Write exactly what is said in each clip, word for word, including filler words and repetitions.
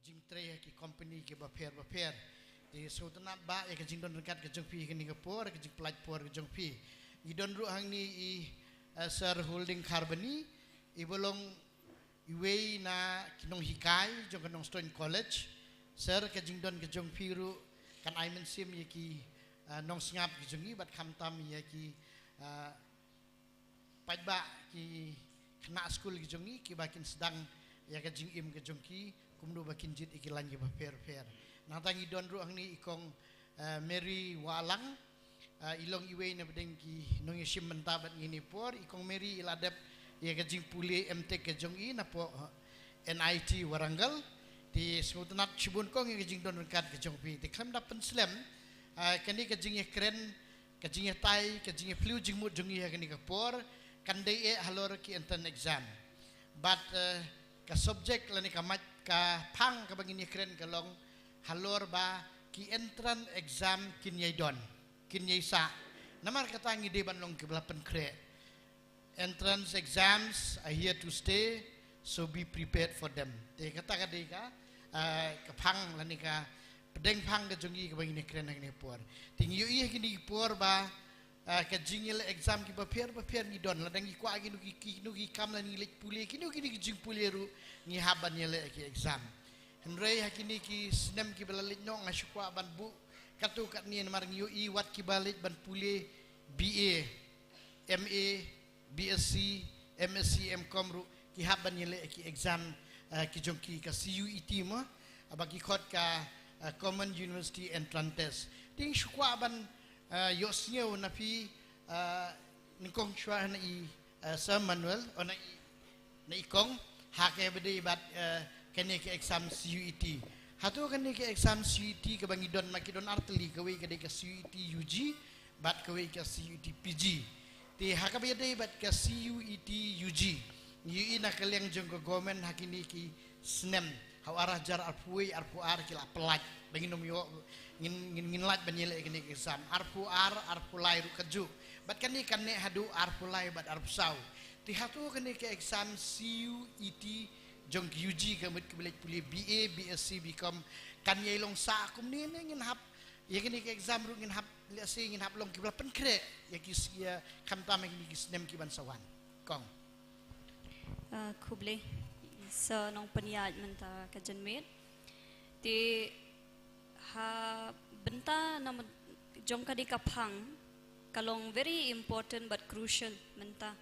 jingtrei ha ki company kiba pher ba pher. Te sngewtynnat ba ïa ka jingdon ryngkat ka jong phi ha kane ka por, ka jingpynlait por ka jong phi. Ngi don ruh hangne i, eh, Sir Holding Kharbani, iba long iwei na ki nonghikai jong ka Nongstoiñ College. Sir, ka jingdon ka jong phi ruh kan ai mynsiem ïa ki, eh, nongsngap ki jong ngi bad khamtam ïa ki, eh, paidbah, ki khynnah skul ki jong ngi kiba kin sdang ïa ka jingim ka jong ki kumno ba kin jied ïa ki lain kiba pher pher. Nangta ngi don ruh hangne i Kong, eh, Mary Wahlang, eh, i long iwei na pdeng ki nongïashim bynta bad ngi ha kane ka por. I Kong Mary i la dep ïa ka jingpule M.Tech ka jong i napoh, eh, N I T Warangal. Te sngewtynnat shibun Kong ïa ka jingdon ryngkat ka jong phi. Te khlem da pynslem, eh, kane ka jingïakren, ka jingïatai, ka jingïaphylliew jingmut jong ngi ha kane ka por kan dei eh halor ki entrance exam. Bad, eh, ka subject lane ka mat, ka phang kaba ngin ïakren ka long halor ba ki entrance exam kin ïai don, kin ïai sah. Namar kata ngi dei ban long kiba la pynkhreh. Entrance exams are here to stay, so be prepared for them. Te kata ka dei ka, ah, ka phang lane ka pdeng phang ka jong ngi kaba ngin ïakren ha kane ka por. Te ngi ïohi ha kine ki por ba, ah, ka jingïaleh exam kiba pher ba pher ngi don, lada ngi kwah kino ki, kino ki kam lane ngi leit pule, kino kino ki jingpule ruh ngi hap ban ïaleh ki exam. Hynrei ha kine ki snem kiba la leit noh nga shu kwah ban buh katto katne namar ngi ïohi wat kiba leit ban pule B A, M A, B Sc, M Sc, M Com ruh ki hap ban ïaleh ki exam, eh, ki jong ki ka C U E T mo, ba ki khot ka, eh, Common University Entrance Test. Te nga shu kwah ban, eh, ïohsngew na phi, eh, nyngkong shuwa na i, eh, Sir Manuel, oh, na i, na i Kong, ha kaba ïadei bad, eh, kane ka exam C U E T. Hato kane ka exam C U E T kaba ngi don, ma ki don ar tylli, kawei ka dei ka C U E T U G, bad kawei ka C U E T P G. Te ha kaba ïadei bad ka C U E T U G, ngi ïohi na ka liang jong ka government ha kine ki snem, ha u ar hajar arphew wei arphew ar ki la pyllait ba ngin ym ïoh, ngin, ngin, ngin lait ban ïaleh kane ka exam. Arphew ar, arphew lai ruh kajuh. Bad kane kan neh haduh arphew lai bad arphew saw. Te hato kane ka exam C U E T jong ka U G, ka mut kiba leit pule B A, B Sc, B Com, kan ïai long sah kumne ne ngin hap ïa kine ki exam ruh ngin hap, lehse ngin hap long kiba la pynkhreh ïa ki s-, ïa khamtam ïa kine ki snem ki ban sa wan. Kong. Ah, khublei. Sa nongpynïaid mynta ka janmiet. Te ha bynta na myn-, jong kane ka phang ka long very important but crucial mynta.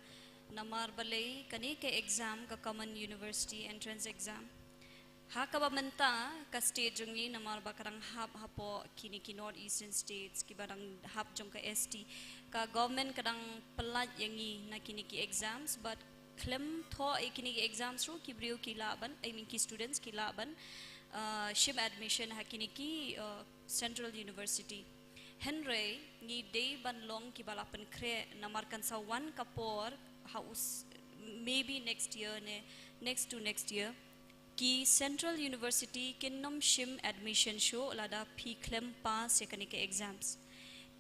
Namar balei kane ka exam ka Common University Entrance Exam, ha kaba mynta ka state jong ngi namar ba ka dang hap hapoh kine ki North Eastern States kiba dang hap jong ka S T, ka government ka dang pyllait ïa ngi na kine ki exams, but khlem thoh ïa kine ki exams ruh ki briew ki lah ban, I mean ki students ki lah ban, uh, shim admission ha kine ki, uh, Central University. Hynrei ngi dei ban long kiba la pynkhreh namar kan sa wan ka por ha us-, maybe next year ne next to next year, ki Central University kin ym shim admission shuh lada phi khlem pass ïa kane ka exams.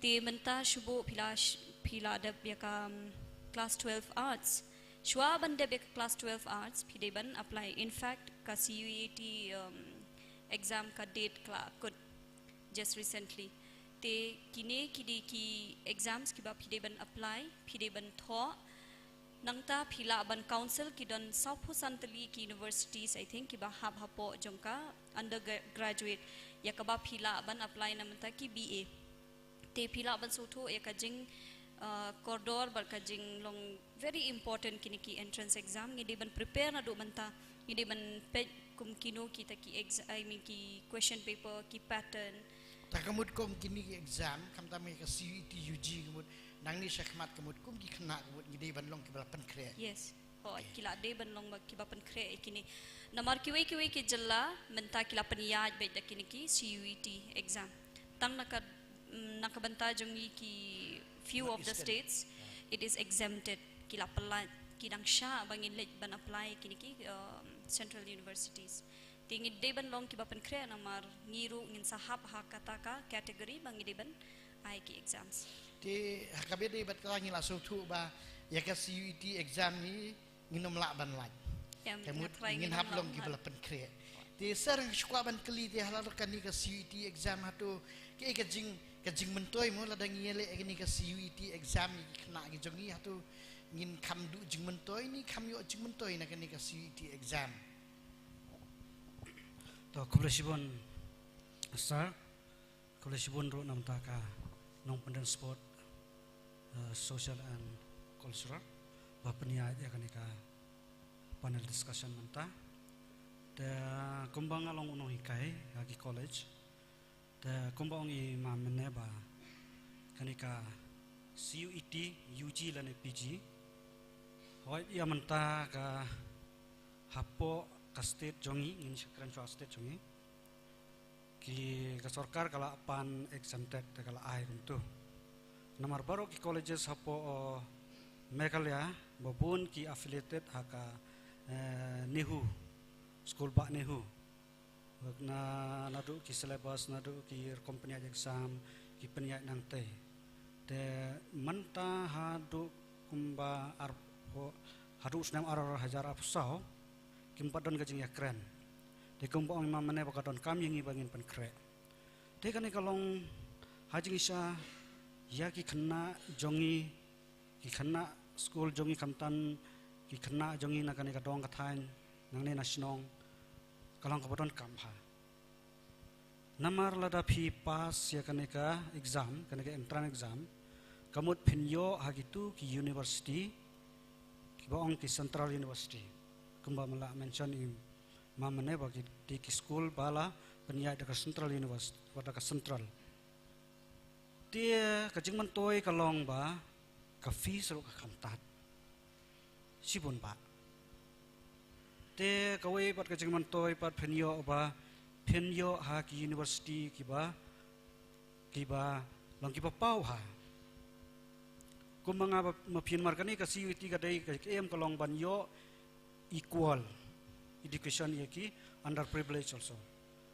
Te mynta shu buh phi la sh-, phi la dep ïa ka, um, class twelve arts. Shuwa ban dep ïa ka class twelve arts phi dei ban apply. In fact ka C U E T, um, exam ka date ka la kut just recently. Te kine ki dei ki exams kiba phi dei ban apply, phi dei ban thoh. Nangta phi lah ban counsel, ki don sawphew san tylli ki universities, I think, kiba hap hapoh jong ka undergraduate ïa kaba phi lah ban apply na mynta ki B A. Te phi lah ban sngewthuh ïa ka jing, uh, kordor bad ka jinglong very important kine ki entrance exam. Ngi dei ban prepare naduh mynta, ngi dei ban peit kum kino kita ki ex-, I mean ki question paper, ki pattern. Ta ka mut kum kine ki exam, khamtam ïa ka C U E T U G ka mut, nangne shakhmat ka mut kum ki khynnah ka mut ngi dei ban long kiba la pynkhreh. Yes. Hooid, ki la dei ban long ba kiba pynkhreh ïa kine. Namar kiwei kiwei ki jylla mynta ki la pynïaid beit da kine ki C U E T exam. Tang na ka, mm, na ka bynta jong ngi ki few of the states, it is exempted. Ki la pyllait, ki dang shah ba ngin leit ban apply kine ki, um, central universities. Te ngi dei ban long kiba pynkhreh namar ngi ruh ngin sa hap ha kata ka category ba ngi dei ban ai ki exams. Te ha kaba ïadei bad kata ngi la sngewthuh ba ïa ka C U E T exam hi ngin ym lah ban lait. Ka mut ngin hap long kiba la pynkhreh. Te sir, nga shu kwah ban kylli te halor kane ka C U E T exam hato, kaei ka jing, ka jingmyntoi mo, lada ngi ïaleh kane ka C U E T exam ïa ki khynnah ki jong ngi, hato ngin kham duh jingmyntoi ne kham ïoh jingmyntoi na kane ka C U E T exam? To, khublei shibun sir, khublei shibun ruh na bynta ka nongpyndem sport, eh, social and cultural, ba pynïaid ïa kane ka panel discussion mynta. Te kumba nga long u nonghikai ha ki college, te kumba ong i ma mynne ba kane ka C U E T, U G lane P G, hooid ïa mynta ka hapoh ka state jong ngi, ngin sa kren shuwa state jong ngi, ki, ka sorkar ka la pan exempted, te ka la ai kumtu. Namar baroh ki colleges hapoh, eh, Meghalaya ba bun ki affiliated ha ka, eh, NEHU, skul bah NEHU. Na, naduh ki syllabus, naduh ki rukom pynïaid exam, ki pynïaid nangtei. Te mynta haduh kumba ar, haduh u snem ar hajar arphew saw, kim pat don ka jingïakren. Te kumba ong i ma mynne ba ka donkam ïa ngi ba ngin pynkhreh. Te kane ka long ha jingshisha ïa ki khynnah jong ngi, ki khynnah skul jong ngi, khamtam ki khynnah jong ngi na kane ka dong ka thaiñ, nangne na shnong, ka long kaba donkam bha. Namar lada phi pass ïa kane ka exam, kane ka entrance exam, ka mut phin ïoh ha kitu ki university kiba ong ki central university. Kumba ma la mention i ma mynne ba kiti ki skul ba la pynïaid da ka central university, wat da ka central. Te ka jingmyntoi ka long ba ka fees ruh ka kham tad shibun bah. Te kawei pat ka jingmyntoi pat phin ïoh ba phin ïoh ha ki university kiba, kiba long kiba paw bha. Kumba nga ba, ma phin mar kane ka C U E T ka dei ka aim ka long ban ïoh equal education ïa ki underprivileged also.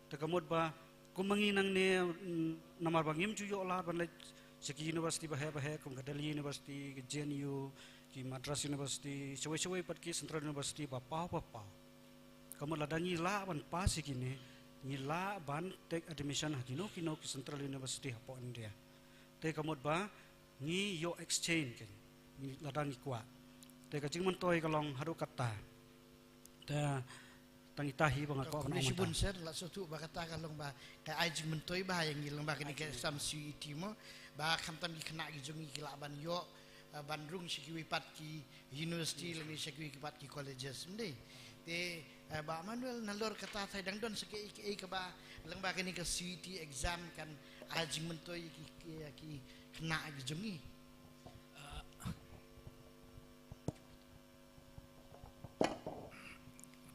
Te ka mut ba kumba ngi nangne, mm, namar ba ngim ju ïoh lad ban leit sha ki university baheh baheh kum ka Delhi University, ka J N U, ki Madras University, shawei shawei pat ki Central University ba paw ba paw. Ka mut lada ngi lah ban pass ïa kine, ngi lah ban take admission ha kino kino ki Central University hapoh India. Te ka mut ba ngi ïoh exchange kein, ngi, lada ngi kwah. Te ka jingmyntoi ka long haduh katta. Te tang ita hi ba nga kwah ban ong mynta. Khublei shibun sir, la sngewthuh ba kata ka long ba ka ai jingmyntoi bha ïa ngi lyngba kane ka exam C U E T mo, ba khamtam ki khynnah ki jong ngi ki lah ban ïoh, eh, ban rung sha kiwei pat ki university lane sha kiwei pat ki colleges, ym dei? Te, eh, Bah Manuel, nalor kata te dang don sa kaei kaei kaba lyngba kane ka C U E T exam kan ai jingmyntoi ïa ki, ki, ki khynnah ki jong ngi?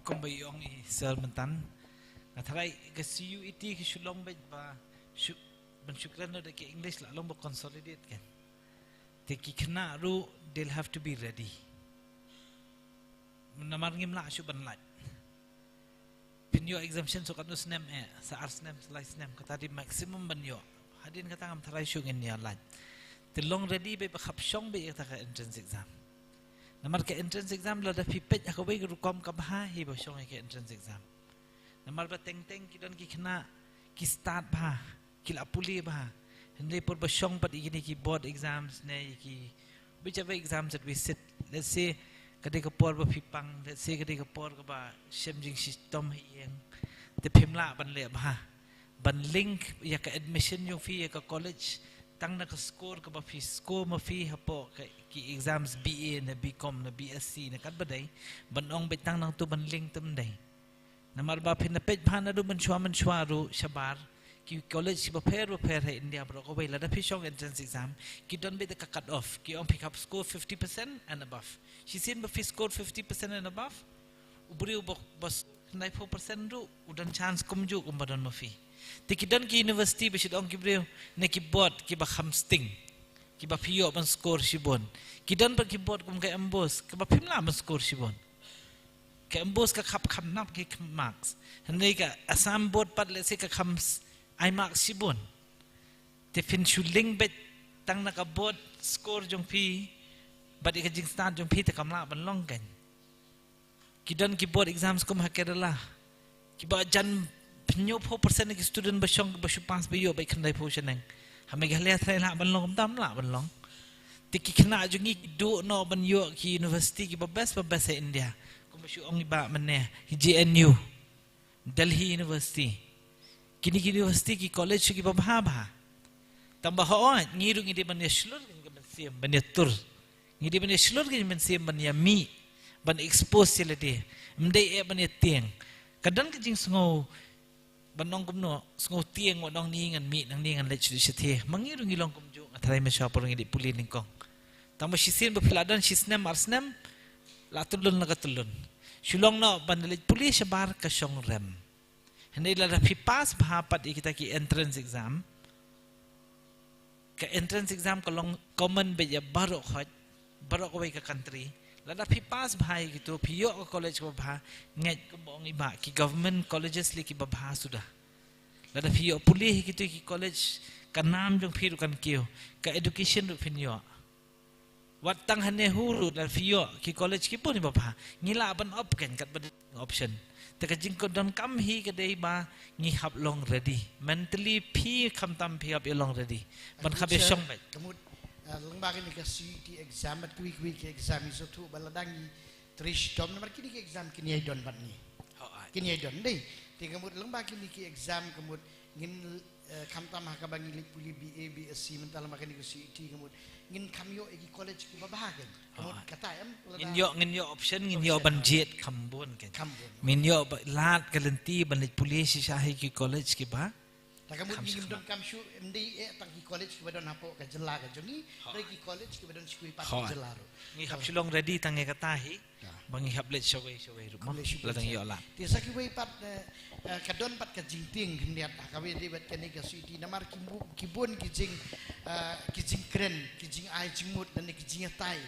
Kumba i ong i sir mynta, nga tharai ka C U E T ka shu long beit ba shu, ban shu kren da ki English la long ba consolidate kein. Te ki khynnah ruh they'll have to be ready. Namar ngim lah shuh ban lait. Phin ïoh exemption sa katno snem eh, sa ar snem, sa lai snem, kata dei maximum ban ïoh. Hadien kata ngam tharai shuh ngin ïa lait. Te long ready beit ba khap shong beit ïa kata ka entrance exam. Namar ka entrance exam lada phi peit ha kawei ka rukom ka bha hi ba shong ïa ka entrance exam. Namar ba teng teng ki don ki khynnah ki start bha, ki la pule bha. Hynrei por ba shong pat ïa kine ki board exams ne ïa ki whichever exams that we sit, let's say ka dei ka por ba phi pang, let's say ka dei ka por kaba shem jingshitom ha ïing, te phim lah ban leh bha ban link ïa ka admission jong phi ïa ka college tang na ka score kaba phi score ma phi hapoh ka, ki exams B A na B Com na B Sc na katba dei, ban ong beit tang nangtu ban link te ym dei. Namar ba phin da peit bha naduh mynshuwa mynshuwa ruh shabar, ki college kiba pher ba pher ha India baroh kawei lada phi shong entrance exam, ki don beit da ka cut off, ki ong phi khap score fifty percent and above. Shisien ba phi score fifty percent and above, u briew ba, ba khyndai phew percent ruh u don chance kumjuh kumba don ma phi. Te ki don ki university ba shu ong ki briew ne ki board kiba kham sting, kiba phi ïoh ban score shibun. Ki don pat ki board kum ka MBOSE kaba phim lah ban score shibun. Ka MBOSE ka khap kham nap ki marks. Hynrei ka Assam board pat lehse ka kham s-, ai marks shibun. Te phin shu link beit tang na ka board score jong phi bad ïa ka jingstad jong phi te kam lah ban long kein. Ki don ki board exams kum ha Kerala, Kiba jan pynïoh phew percent ki student ba shong ba shu pass ba ïoh ba khyndai phew shaneng. Ha Meghalaya trai lah ban long kumta, lah ban long. Te ki khynnah jong ngi ki duh noh ban ïoh ki university kiba best ba best ha India. Kumba shu ong i bah mynne, ki J N U, Delhi University. Kine ki university, ki college kiba bha bha. Tang ba hooid ngi ruh ngi dei ban ïa shlur ka mynsiem ban ïa tur. Ngi dei ban ïa shlur ka mynsiem ban ïa mih, ban expose ïa lade. Ym dei eh ban ïa tieng. Ka don ka jingsngew ban ong kumno, sngew tieng, wat ong ni ngan mih, nangne ngan leit shu shatei. Ma ngi ruh ngi long kumjuh, nga tharai mynshwa por ngi dei pule nyngkong. Tang ba shisien ba phi la don shi snem ar snem, la tylun la ka tylun. Shu long noh ban leit pule shabar ka shong rem. Hynrei lada phi pass bha pat ïa kita ki entrance exam, ka entrance exam ka long common beit ïa baroh khoit, baroh kawei ka country. Lada phi pass bha ïa kito, phi ïoh ka college kaba bha, ngeit kumba ong i bah, ki government colleges lei kiba bha suda. Lada phi ïoh pule ïa kito ki college, ka nam jong phi ruh kan kiew, ka education ruh phin ïoh. Wat tang ha NEHU ruh lada phi ïoh ki college ki bun iba bha, ngi lah ban opt kein katba dei option. Te ka jingdonkam hi ka dei ba ngi hap long ready. Mentally phi khamtam phi hap ïa long ready. Ban hap ïa shong beit. Ka mut, eh, lyngba kane ka C U E T exam bad kiwei kiwei ki exam ngi sngewthuh ba lada ngi trei shitom namar kine ki exam kin ïai don bad ngi. Hooid. Kin ïai don dei. Te ka mut lyngba kine ki exam ka mut ngin, eh, khamtam ha kaba ngi leit pule B A, B S C mynta lyngba kane ka C U E T ka mut ngin kham ïoh ïa ki college kiba bha kein. Ka mut kata em lada ngin ïoh, ngin ïoh option, ngin ïoh ban jied kham bun kein. Kham bun. Ngin ïoh ba lad ka lynti ban leit pule shisha ha ki college kiba. Ta ka mut ngi ngim donkam shuh, ym dei eh tang ki college kiba don hapoh ka jylla ka jong ngi, hooid, dei ki college kiba don shi kiwei pat ki jylla ruh. Ngi hap shu long ready tang ïa kata hi. Ba ngi hap leit shawei shawei ruh mo. Lada ngi ïoh lad. Te sa kiwei pat, eh, eh, ka don pat ka jingtieng khyndiat ha kaba ïadei bad kane ka C U E T namar ki bu-, ki bun ki jing, eh, ki jingkren, ki jingai jingmut lane ki jingïatai.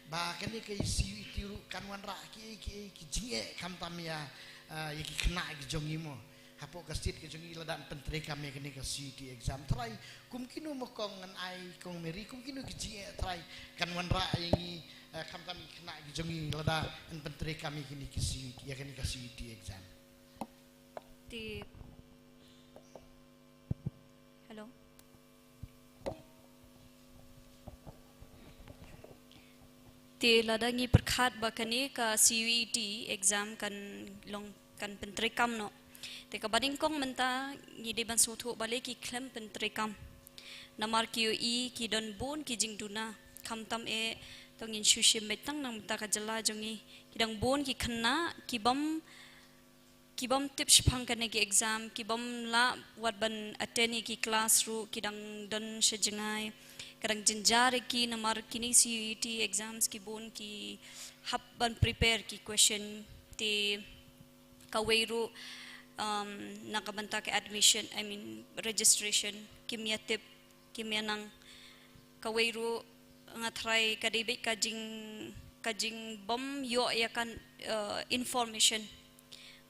Ba kane ka C U E T ruh kan wanrah kiei kiei ki jingeh khamtam ïa, eh, ïa ki khynnah ki jong ngi mo. Hapoh ka state ka jong ngi lada yn pyntreikam ïa kane ka C U E T exam trai kum kino mo kong, ngan ai kong Mary, kum kino ki jingeh trai kan wanrah ïa ngi, eh, khamtam ki khynnah ki jong ngi lada yn pyntreikam ïa kane ka C U E T, ïa kane ka C U E T exam. Te, hello. Te lada ngi pyrkhat ba kane ka C U E T exam kan long, kan pyntreikam noh. Te kaba nyngkong mynta ngi dei ban sngewthuh balei ki khlem pyntreikam. Namar ki ïohi ki don bun ki jingduna. Khamtam eh to ngin shu shim beit tang na mynta ka jylla jong ngi. Ki dang bun ki khynnah ki bym ki bym tip shaphang kane ki exam, ki bym lah wat ban attend ïa ki class ruh, ki dang don sha jngai. Ka dang jynjar ïa ki namar kine C U E T exams ki bun ki hap ban prepare ki question te kawei ruh, um, na ka bynta ka admission, I mean registration, kim ïa tip, kim ïa nang. Kawei ruh nga tharai ka dei beit ka jing, ka jingbym ïoh ïa ka, eh, information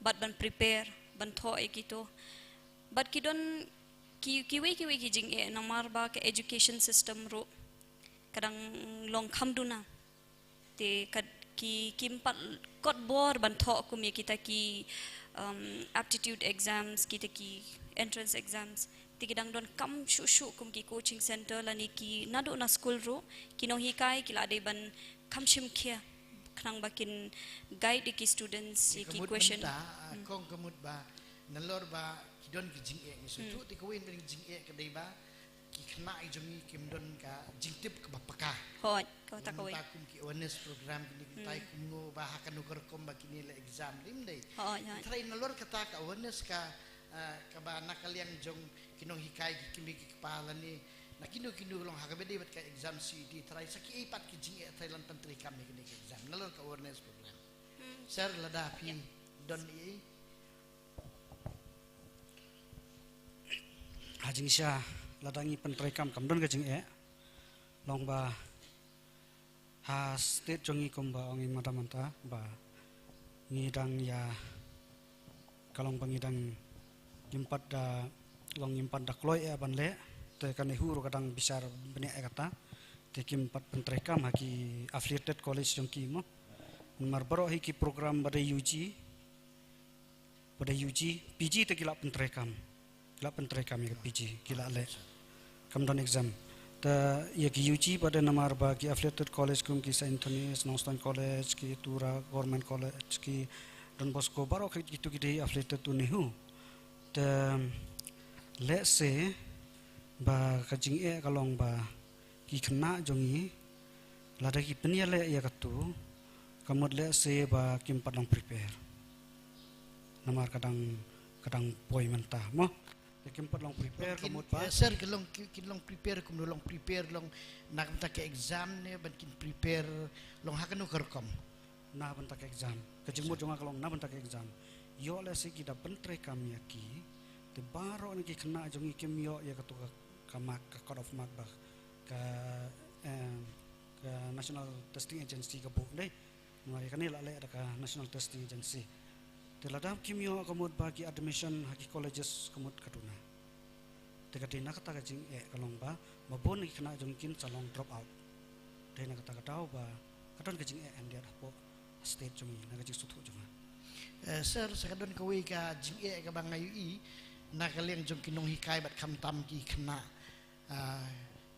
bad ban prepare ban thoh ïa kito. Bad ki don ki, kiwei kiwei ki jingeh namar ba ka education system ruh ka dang long kham duna. Te ka, ki, kim pat kot bor ban thoh kum ïa kita ki, um, aptitude exams, kita ki entrance exams. Te ki dang donkam shuh shuh kum ki coaching center lane ki naduh na skul ruh, ki nonghikai ki la dei ban kham shim khia khnang ba kin guide ïa ki students ïa ki question. Mynta, ah, kong ka mut ba nalor ba ki don ki jingeh ngi sngewthuh, te kawei na ki jingeh ka dei ba ki khynnah ki jong ngi kim don ka jingtip kaba paka. Hooid, kata kawei. Mynta kum ki awareness program kine ki tai kumno ba ha kano ka rukom ba kine la exam, ym dei. Hooid, hooid. Tharai nalor kata ka awareness ka, ah, kaba na ka liang jong ki nonghikai ki kmie ki kpa lane na kino kino long ha kaba dei bad ka exam C U E T, tharai sa kiei pat ki jingeh tharai lan pyntreikam ïa kine ki exam nalor ka awareness program. Hmm. Sir, lada phi don ei. Ha jingshisha lada ngi pyntreikam kam don ka jingeh. Long ba ha state jong ngi kumba ong i madam mynta ba ngi dang ïa ka long ba ngi dang ngim pat da long ngim pat da kloi eh ban leh. Te ka NEHU ruh ka dang bishar bniah ïa kata. Te kim pat pyntreikam ha ki affiliated college jong ki mo. Namar baroh hi ki program ba dei U G ba da U G, P G te ki la pyntreikam. Ki la pyntreikam ïa ka P G, ki la leh. Kam don exam. Te ïa ki U G pat de namar ba ki affiliated college kum ki Saint Anthony's, Nongstoiñ College, ki Tura Government College, ki Don Bosco, baroh ki, kitu ki dei affiliated to NEHU. Te lehse ba ka jingeh ka long ba ki khynnah jong ngi, lada ki pynïaleh ïa katu, ka mut lehse ba kim pat long prepare. Namar ka dang, ka dang poi mynta mo. Te kim pat long prepare, ka mut ba, eh, sir, ki long, ki, ki long prepare, kumno long prepare, long na ka bynta ka exam ne, ban kin prepare, long ha kano ka rukom? Na bynta ka exam. Ka jingmut jong nga ka long na bynta ka exam. Ïoh lehse ki da pyntreikam ïa ki, te baroh na ki khynnah jong ngi kim ïoh ïa katu ka, ka mark, ka cut off mark ba ka, eh, ka National Testing Agency ka buh, dei. Namar ïa kane la leh da ka National Testing Agency. Te lada kim ïoh, ka mut ba ki admission ha ki colleges ka mut ka duna. Te ka dei na kata ka jingeh ka long ba, ba bun ki khynnah jong ngi kin sa long drop out. Dei na kata ka daw ba ka don ka jingeh khyndiat hapoh state jong ngi, na ka jingsngewthuh jong nga. Eh, sir, sa ka don kawei ka jingeh kaba nga ïohi na ka liang jong ki nonghikai bad khamtam ki khynnah, ah,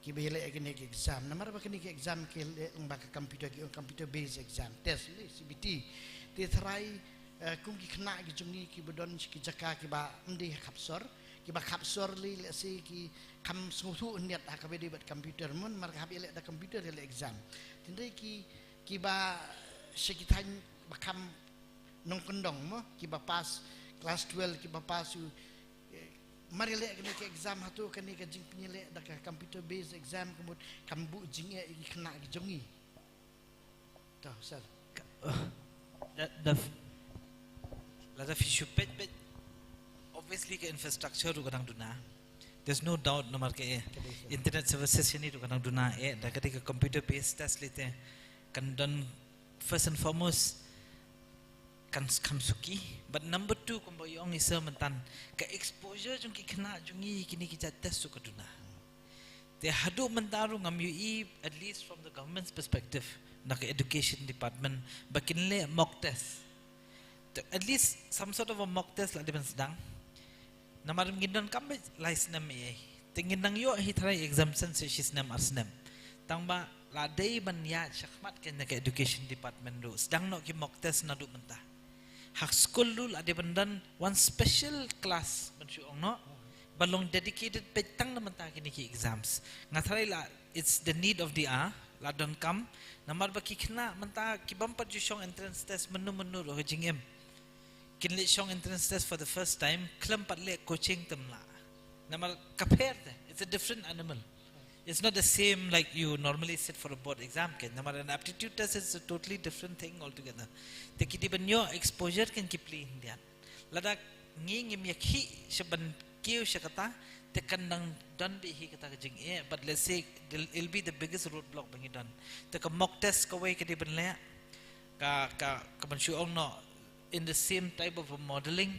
kiba ïaleh kine ki exam. Namar ba kine ki exam ki leh lyngba ka computer, ki ong computer based exam test, ne, C B T. Te tharai, eh, kum ki khynnah ki jong ngi kiba don sha ki jaka kiba ym dei ha khap sor, kiba khap sor lei, lehse ki kham sngewthuh khyndiat ha kaba ïadei bad computer, mon namar ka hap ïaleh da computer ïaleh exam. Tynrai ki, kiba sha ki thaiñ ba kham nongkyndong mo, kiba pass class twelve, kiba pass u, eh, mar ïaleh kane ka exam, hato kane ka jingpynïaleh da ka computer based exam ka mut kam buh jingeh ïa ki khynnah ki jong ngi? To, sir. Ka, uh, da, da, lada phi shu peit, peit, obviously ka infrastructure ruh ka dang duna. There's no doubt, namar ka, eh, ka dei, sir, internet services shane ruh ka dang duna, eh, da ka dei ka computer based test lei te kan don first and foremost kan s-, kham suki. But number two, kumba ong i sir myntan, ka exposure jong ki khynnah jong ngi kine ki jait test ruh ka duna. Te haduh mynta ruh ngam ïohi, at least from the government's perspective, na ka education department, ba kin leh mock test. Te at least some sort of a mock test la dei ban sdang. Namar ngin donkam beit lai snem ei ei. Te ngin nang ïoh hi tharai exemption sa shi snem ar snem. Tang ba la dei ban ïaid shakhmat kein na ka education department ruh, sdang noh ki mock test naduh mynta. Ha skul ruh la dei ban don one special class ban shu ong noh, ba long dedicated peit tang na bynta kine ki exams. Nga tharai la, it's the need of the hour, la donkam. Namar ba ki khynnah mynta ki bym pat ju shong entrance test mynno mynno ruh ha ka jingim, kin leit shong entrance test for the first time, khlem pat leh coaching te ym lah. Namar ka pher te, it's a different animal. It's not the same like you normally sit for a board exam kein. Namar an aptitude test is a totally different thing altogether. Te ki dei ban ïoh exposure kein ki pli khyndiat. Lada ngi ngim ïakhih sha ban kiew sha kata, te kan nang don beit hi kata ka jingeh, but let's say it'll, it'll be the biggest roadblock ba ngi don. Te ka mock test kawei ka dei ban leh, ka, ka, ka ban shu ong noh, in the same type of a modeling,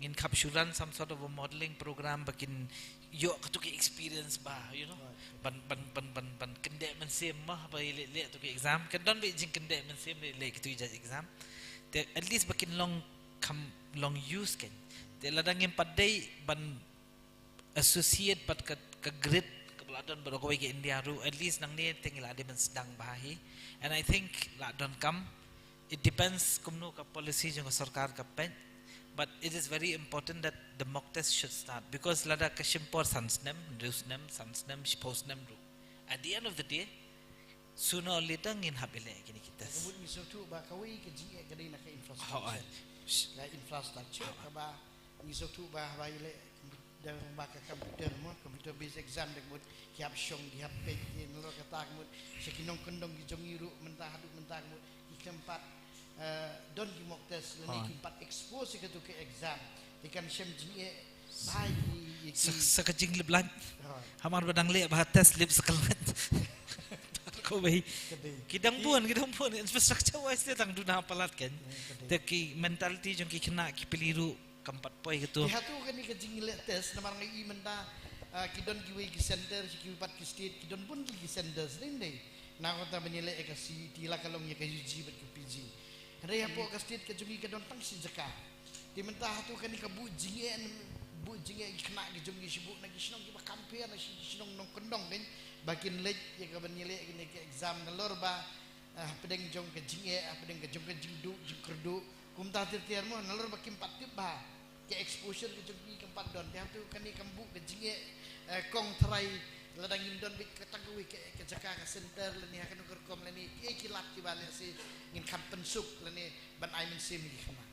ngin khap shu run some sort of a modeling program ba kin ïoh katu ki experience ba, you know, right, ban, ban, ban, ban, ban kyndeh mynsiem mo, ba ïaleh, leh tu ki exam, kan don beit jingkyndeh mynsiem leh, leh katu ki jait exam. Te at least ba kin long kham long use kein. Te lada ngim pat dei ban associate bad ka, ka grid kaba la don baroh kawei ka India ruh, at least nangne te ngi la dei ban sdang bha hi. And I think la donkam, it depends kumno ka policy jong ka sorkar ka peit, but it is very important that the mock test should start, because lada ka shim por san snem, hynriew snem, san snem, shiphew snem ruh, at the end of the day, sooner or later ngin hap ïaleh kine ki test. Ka mut ngi sngewthuh ba kawei ka jingeh ka dei na ka infrastructure. Hooid. Ka infrastructure, hooid, kaba ngi sngewthuh ba haba ïaleh da ba ka computer mo, computer based exam, da ka mut ki hap shong, ki hap peit, ki nalor kata ka mut sha ki nongkyndong ki jong ngi ruh mynta haduh mynta ka mut ki khlem pat, eh, don ki mock test lane, hooid, kim pat expose ïa katu ka exam. Te kan shem jingeh bha ïa ki, ïa ki. Sa, sa ka jinglip lait. Hooid. Hamar ba dang leh bha test lip sa ka lait. Ko bai. Ka dei. Ki dang bun, ki dang bun. Infrastructure wise te dang duna palat kein. Hmm, ka dei. Te ki mentality jong ki khynnah ki pli ruh kam pat poi katu. Te hato kane ka jingleh test, namar nga ïohi mynta, ah, ki don kiwei ki center, sha kiwei pat ki state, ki don bun ki, ki centers, dei, dei. Na kata ban ïaleh ïa ka C U E T, la ka long ïa ka U G bad ka P G. Hynrei hapoh ka state ka jong ngi ka don tang shi jaka. Te mynta hato kane ka buh jingeh, buh jingeh ki khynnah ki jong ngi shu buh na ki shnong kiba kham pher, na ki shnong nongkyndong kein, ba kin leit ïa ka ban ïaleh kine ki exam, nalor ba ah, hapdeng jong ka jingeh, hapdeng ka jong ka jingduh jingkyrduh, kumta ter ter mo, nalor ba kim pat tip ba ka exposure ka jong ki kam pat don. Te hato kane kam buh ka jingeh, eh, kong tharai, lada ngim don beit ka tang kawei ka, ka jaka, ka center lane ha kano ka rukom lane kiei ki lad kiba lehse ngin kham pynsuk lane ban ai mynsiem ïa ki khynnah?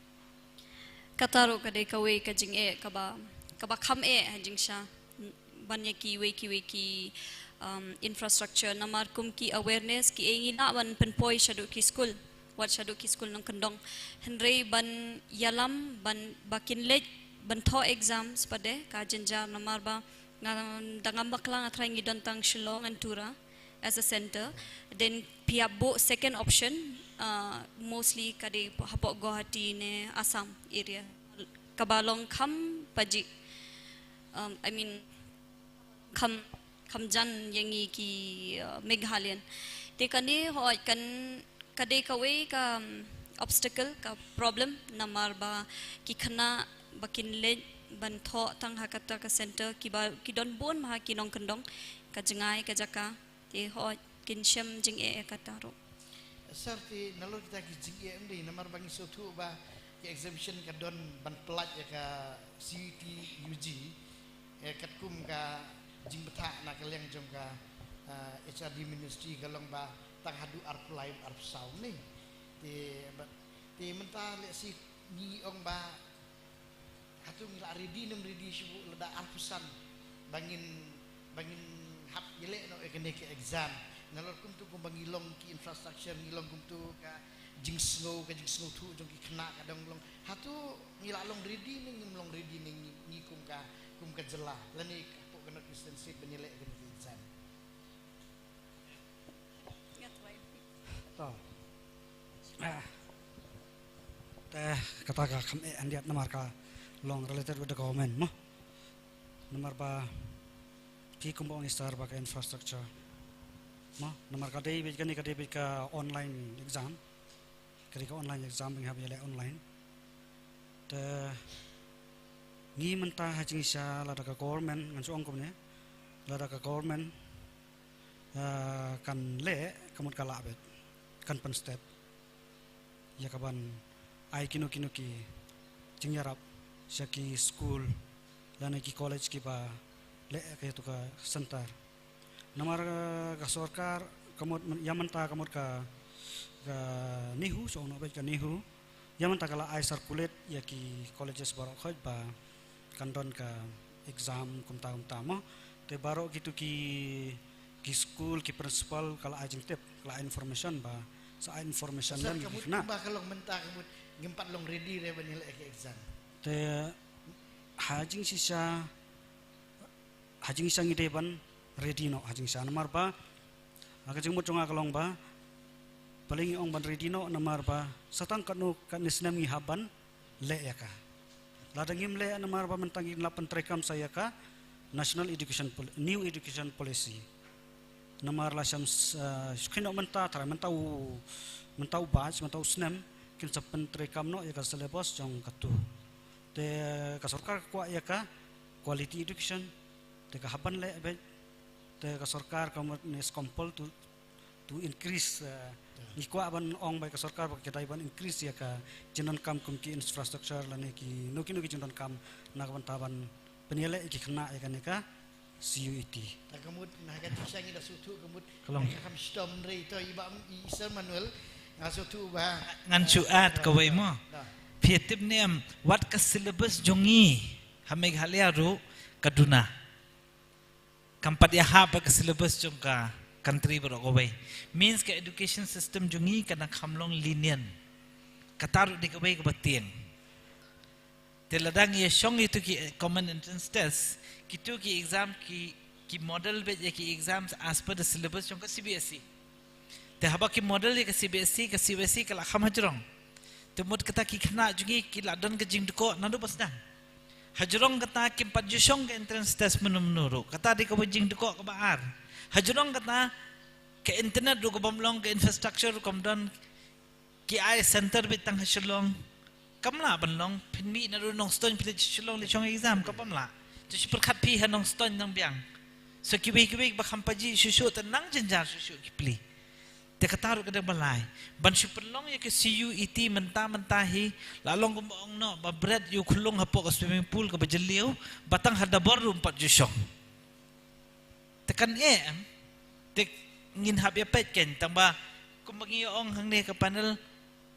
Kata ruh ka dei kawei ka jingeh kaba, kaba kham eh ha jingshisha ban ïa kiwei kiwei ki, um, infrastructure, namar kum ki awareness kiei ngi lah ban pynpoi shaduh ki skul, wat shaduh ki skul nongkyndong. Hynrei ban ïalam, ban ba kin leit ban thoh exams pat de ka jynjar, namar ba nga da ngam bakla nga tharai ngi don tang Shillong and Tura as a center. Then phi hap buh second option, uh, mostly ka dei hapoh Guwahati ne Assam area, kaba long kham pajih, um, I mean, kham, kham jan ïa ngi ki, uh, Meghalayan. Te kane hooid kan, ka dei kawei ka, um, obstacle, ka problem, namar ba ki khynnah ba kin leit ban thoh tang ha kata ka center kiba, ki don bun ma ha ki nongkyndong, ka jngai ka jaka. Te hooid kin shem jingeh ïa kata ruh. Sir, te nalor kita ki jingeh ym dei, namar ba ngi sngewthuh ba ki exhibition ka don ban pyllait ïa ka C U E T U G, eh, katkum ka jingbthah na ka liang jong ka, ah, H R D ministry ka long ba tang haduh arphew lai, arphew saw ne. Te ba, te mynta lehse ngi ong ba hato ngi la ready ne ym ready shuh lada arphew san ba ngin, ba ngin hap ïaleh noh ïa kane ka exam. Nalor kumto kumba ngi long ki infrastructure, ngi long kumto ka jingsngew, ka jingsngewthuh jong ki khynnah ka dang long. Hato ngi la long ready ne ngim long ready ne ngi, ngi kum ka, kum ka jylla lane hapoh ka North Eastern State ban ïaleh ïa kane ka exam? To. Ah. Te kata ka kham eh hyndiat namar ka long related with the government mo. Namar ba phi kumba ong Esther ba ka infrastructure mo, namar ka dei beit kane, ka dei beit ka online exam. Ka dei ka online exam, ba ngi hap ïaleh online. Te ngi mynta ha jingshisha lada ka government, ngan shu ong kumne, lada ka government, ah, kan leh, ka mut ka lah beit, kan pynstep ïa ka ban ai kino kino ki jingïarap sha ki skul lane ki college kiba leh ïa kato ka center. Namar, eh, ka sorkar, ka mut, ïa mynta ka mut ka, ka NEHU, shu ong noh beit ka NEHU, ïa mynta ka la ai circulate ïa ki colleges baroh khoit ba kan don ka exam kumta kumta mo. Te baroh kito ki, ki skul, ki principal ka la ai jingtip, ka la ai information ba sa ai information. Sir, lem ka mut kumba ka long mynta, ka mut ngim pat long ready re ban ïaleh ka exam. Te ha jingshisha, ha jingshisha ngi dei ban ready noh ha jingshisha, namar ba ha ka jingmut jong nga ka long ba balei ngi ong ban ready noh, namar ba sa tang katno katne snem ngi hap ban leh ïa ka. Lada ngim leh, namar ba mynta ngin la pyntreikam sa ïa ka National Education Pol-, New Education Policy. Namar la sham, eh, shu kheiñ noh mynta, tharai mynta u, mynta u batch, mynta u snem kin sa pyntreikam noh ïa ka syllabus jong kato. Te ka sorkar ka kwah ïa ka quality education, te ka hap ban leh beit. Te ka sorkar ka mut ne is compelled to, to increase, eh, ngi kwah ban ong ba ïa ka sorkar ba ka dei ban increase ïa ka jingdonkam kum ki infrastructure lane kino kino ki jingdonkam na ka bynta ban pynïaleh ïa ki khynnah ïa kane ka C U E T. Ta ka mut na ka jingshisha ngi da sngewthuh ka mut ka long, ka kham shitom hynrei to i Bah, i Sir Manuel, nga sngewthuh ba, ngan shu, eh, add kawei mo. Da. Phi tip ne em, wat ka syllabus jong ngi ha Meghalaya ruh ka duna. Kam pat ïahap bad ka syllabus jong ka country baroh kawei. Means ka education system jong ngi ka dang kham long lenient. Kata ruh dei kawei kaba tieng. Te lada ngi ïa shong ïa kito ki, eh, common entrance test, kito ki exam ki, ki model beit ïa ki exams as per the syllabus jong ka C B S E. Te haba ki model ïa ka C B S E, ka C B S E ka la kham hajrong. Te mut kata ki khynnah jong ngi ki la don ka jingdkoh naduh ba sdang. Hajrong kata kim pat ju shong ka entrance test mynno mynno ruh. Kata dei kaba jingdkoh kaba ar. Hajrong kata ka internet ruh ka bym long, ka infrastructure ruh kam don, ki ai center beit tang ha Shillong, Kam lah ban long, phin mih naduh Nongstoiñ phi leit Shillong leit shong exam, ka bym lah. Te shu pyrkhat phi ha Nongstoiñ nang biang. So kiwei kiwei ba kham pajih shuh shuh te nang jynjar shuh shuh ki plie. Te kata ruh ka dei ba lai. Ban shu pynlong ïa ka C U E T mynta mynta hi, la long kumba ong noh, ba bret ïa u khlung hapoh ka swimming pool kaba jylliew, ba tang ha dabor ruh ym pat ju shong. Te kan eh em. Te ngin hap ïa peit kein, tang ba kumba ngi ong hangne ka panel,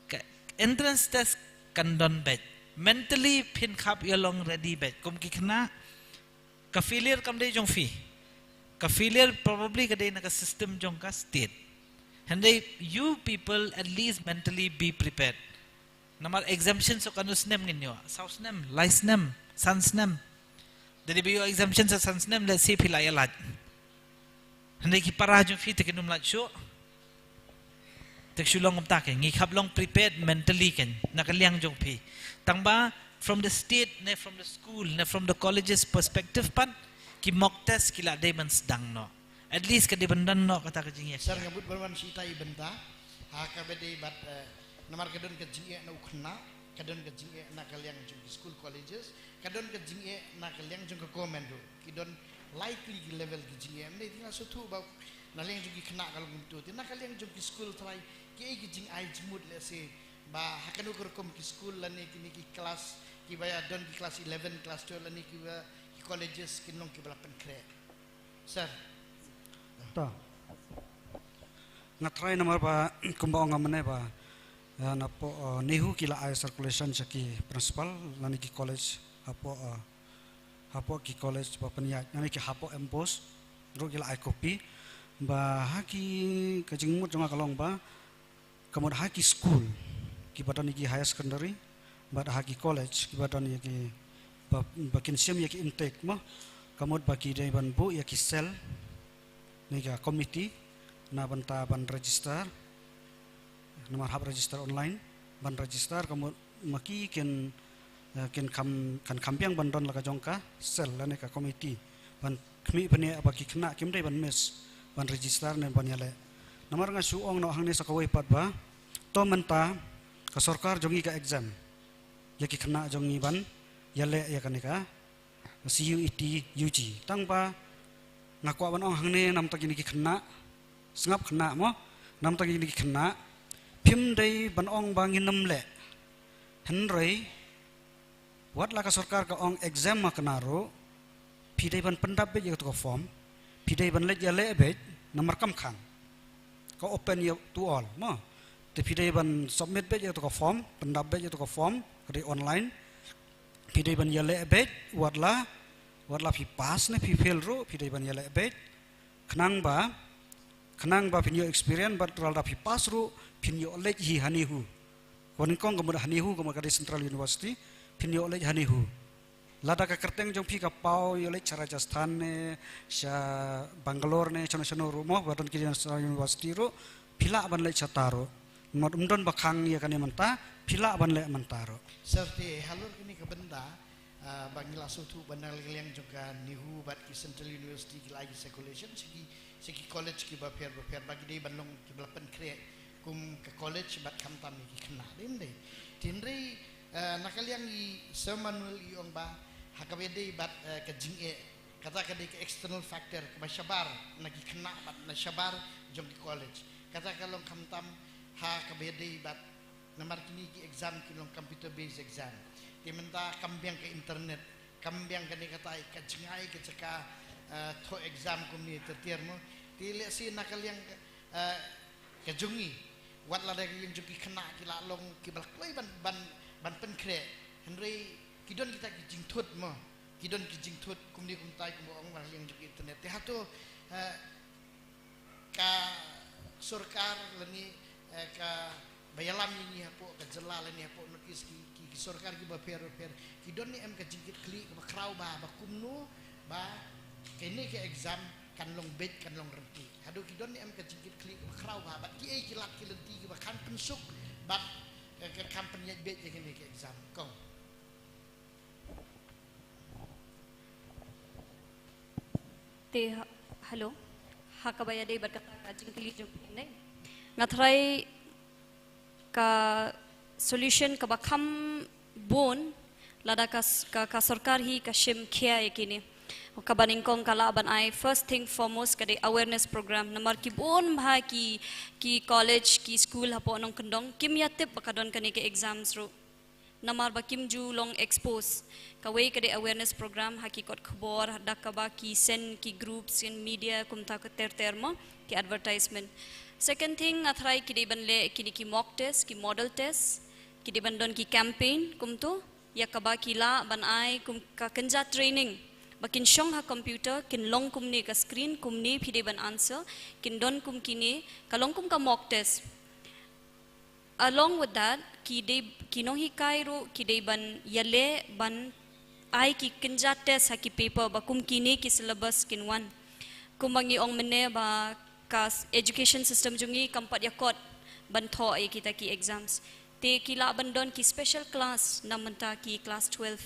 ka entrance test kan don beit. Mentally phin khap ïa long ready beit. Kum ki khynnah, ka failure kam dei jong phi. Ka failure probably ka dei na ka system jong ka state. Hynrei you people at least mentally be prepared. Namar exemption sa katno snem ngin ïoh? Saw snem, lai snem, san snem. Dei ba ïoh exemption sa san snem, let's say phi la ïa lait. Hynrei ki para jong phi te kin ym lait shuh. Te shu long kumta kein, ngi khap long prepared mentally kein, na ka liang jong phi. Tang ba from the state ne from the school ne from the colleges perspective pat, ki mock test ki la dei ban sdang noh. At least ka dei ban don noh kata ka jingïa. Sir, nga mut ban wan shi tai bynta. Ha kaba dei bad, eh, namar ka don ka jingeh na u khynnah, ka don ka jingeh na ka liang jong ki school colleges, ka don ka jingeh na ka liang jong ka government ruh. Ki don likely ki level ki jingeh. Mynta nga sngewthuh ba na liang jong ki khynnah ka long kumto. Te na ka liang jong ki school trai, kiei ki jingai jingmut, let's say, ba ha kano ka rukom ki school lane kine ki class, kiba ïa don ki class eleven, class twelve lane kiba ki colleges kin long kiba la pynkhreh. Sir. To. Nga try namar ba kumba ong nga mynne ba, eh, napoh, eh, NEHU ki la ai circulation sha ki principal lane ki college hapoh, eh, hapoh ki college ba pynïaid lane ki hapoh MPOST ruh ki la ai copy ba ha ki, ka jingmut jong nga ka long ba ka mut ha ki school kiba don ïa ki higher secondary bad ha ki college kiba don ïa ki ba, ba kin shim ïa ki intake mo, ka mut ba ki dei ban buh ïa ki cell ne ka committee na bynta ban register, namar hap register online, ban register ka mut ma ki kin, eh, kin kham, kan kham biang ban don la ka jong ka cell lane ka committee ban khmih bniah ba ki khynnah kim dei ban miss ban register ne ban ïaleh. Namar nga shu ong noh hangne sa kawei pat ba to mynta ka sorkar jong ngi ka exempt ïa ki khynnah jong ngi ban ïaleh ïa kane ka C U E T U G. Tang ba nga kwah ban ong hangne namta kine ki khynnah, sngap khynnah mo, namta kine ki khynnah, phim dei ban ong ba ngin ym leh. Hynrei wat la ka sorkar ka ong exam ma kane ruh, phi dei ban pyndap beit ïa kato ka form, phi dei ban leit ïaleh beit, namar kam khang. Ka open ïa to all mo. Te phi dei ban submit beit ïa kato ka form, pyndap beit ïa kato ka form, ka dei online. Phi dei ban ïaleh beit, wat la, wat la phi pass ne phi fail ruh, phi dei ban ïaleh beit. Khnang ba, khnang ba phin ïoh experience bad lada phi pass ruh, phin ïoh leit hi ha NEHU. Ka nyngkong ka mut ha NEHU, ka mut ka dei Central University, phin ïoh leit ha NEHU. Lada ka kyrteng jong phi ka paw ïoh leit sha Rajasthan ne, sha Bangalore ne, shano shano ruh mo, ba don ki National University ruh, phi lah ban leit shata ruh. Mut ym don ba khang ïa kane mynta, phi lah ban leh mynta ruh. Sir, te halor kane ka bynta, ah, ba ngi la sngewthuh ba na ka liang jong ka NEHU bad ki Central University ki la ai ki circulation sha ki, sha ki college kiba pher ba pher ba ki dei ban long kiba la pynkhreh kum ka college bad khamtam ïa ki khynnah, dei ym dei? Te hynrei, eh, na ka liang i Sir Manuel i ong ba ha kaba ïadei bad, eh, ka jingeh, kata ka dei ka external factor kaba shabar na ki khynnah bad na shabar jong ki college. Kata ka long khamtam ha kaba ïadei bad namar kine ki exam ki long computer based exam. Te mynta kam biang ka internet, kam biang kane katai ka jngai ka jaka, eh, thoh exam kumne ter ter mo. Te lehse na ka liang ka, eh, ka jong ngi, wat la da ka liang jong ki khynnah ki la long kiba la kloi ban, ban, ban pynkhreh. Hynrei ki don kita ki jingthut mo. Ki don ki jingthut kumne kumtai kumba ong, wat la liang jong ki internet. Te hato, eh, ka sorkar lane, eh, kaba ïalam ïa ngi hapoh ka jylla lane hapoh North East ki, ki, ki sorkar kiba pher ba pher, ki don ne em ka jingkitkhlieh kaba khraw bha ba kumno ba kane ka exam kan long beit, kan long ryntih? Haduh ki don ne em ka jingkitkhlieh kaba khraw bha bad kiei ki lad ki lynti kiba kan pynsuk bad, eh, ka kham pynïaid beit ïa kane ka exam? Kong. Te ha-, hello. Ha kaba ïadei bad kata ka jingkylli jong phi ne, nga tharai ka solution kaba kham bun, lada ka, ka, ka sorkar hi ka shim khia ïa kine. Kaba nyngkong ka lah ban ai, first thing foremost ka dei awareness program. Namar ki bun bha ki, ki college, ki school hapoh nongkyndong, kim ïa tip ba ka don kane ka exams ruh. Namar ba kim ju long expose. Kawei ka dei awareness program ha ki kot khubor, da kaba ki send ki groups in media kumta ka ter ter mo, ki advertisement. Second thing, nga tharai ki dei ban leh kine ki mock test, ki model test, ki dei ban don ki campaign kumto, ïa kaba ki lah ban ai kum ka kynja training. Ba kin shong ha computer, kin long kumne ka screen, kumne phi dei ban answer, kin don kum kine, ka long kum ka mock test. Along with that, ki dei, ki nonghikai ruh ki dei ban ïaleh ban ai ki kynja test ha ki paper ba kum kine ki syllabus kin wan. Kumba ngi ong mynne ba ka s-, education system jong ngi kam pat ïakot ban thoh ïa kita ki exams. Te ki lah ban don ki special class na mynta ki class twelve.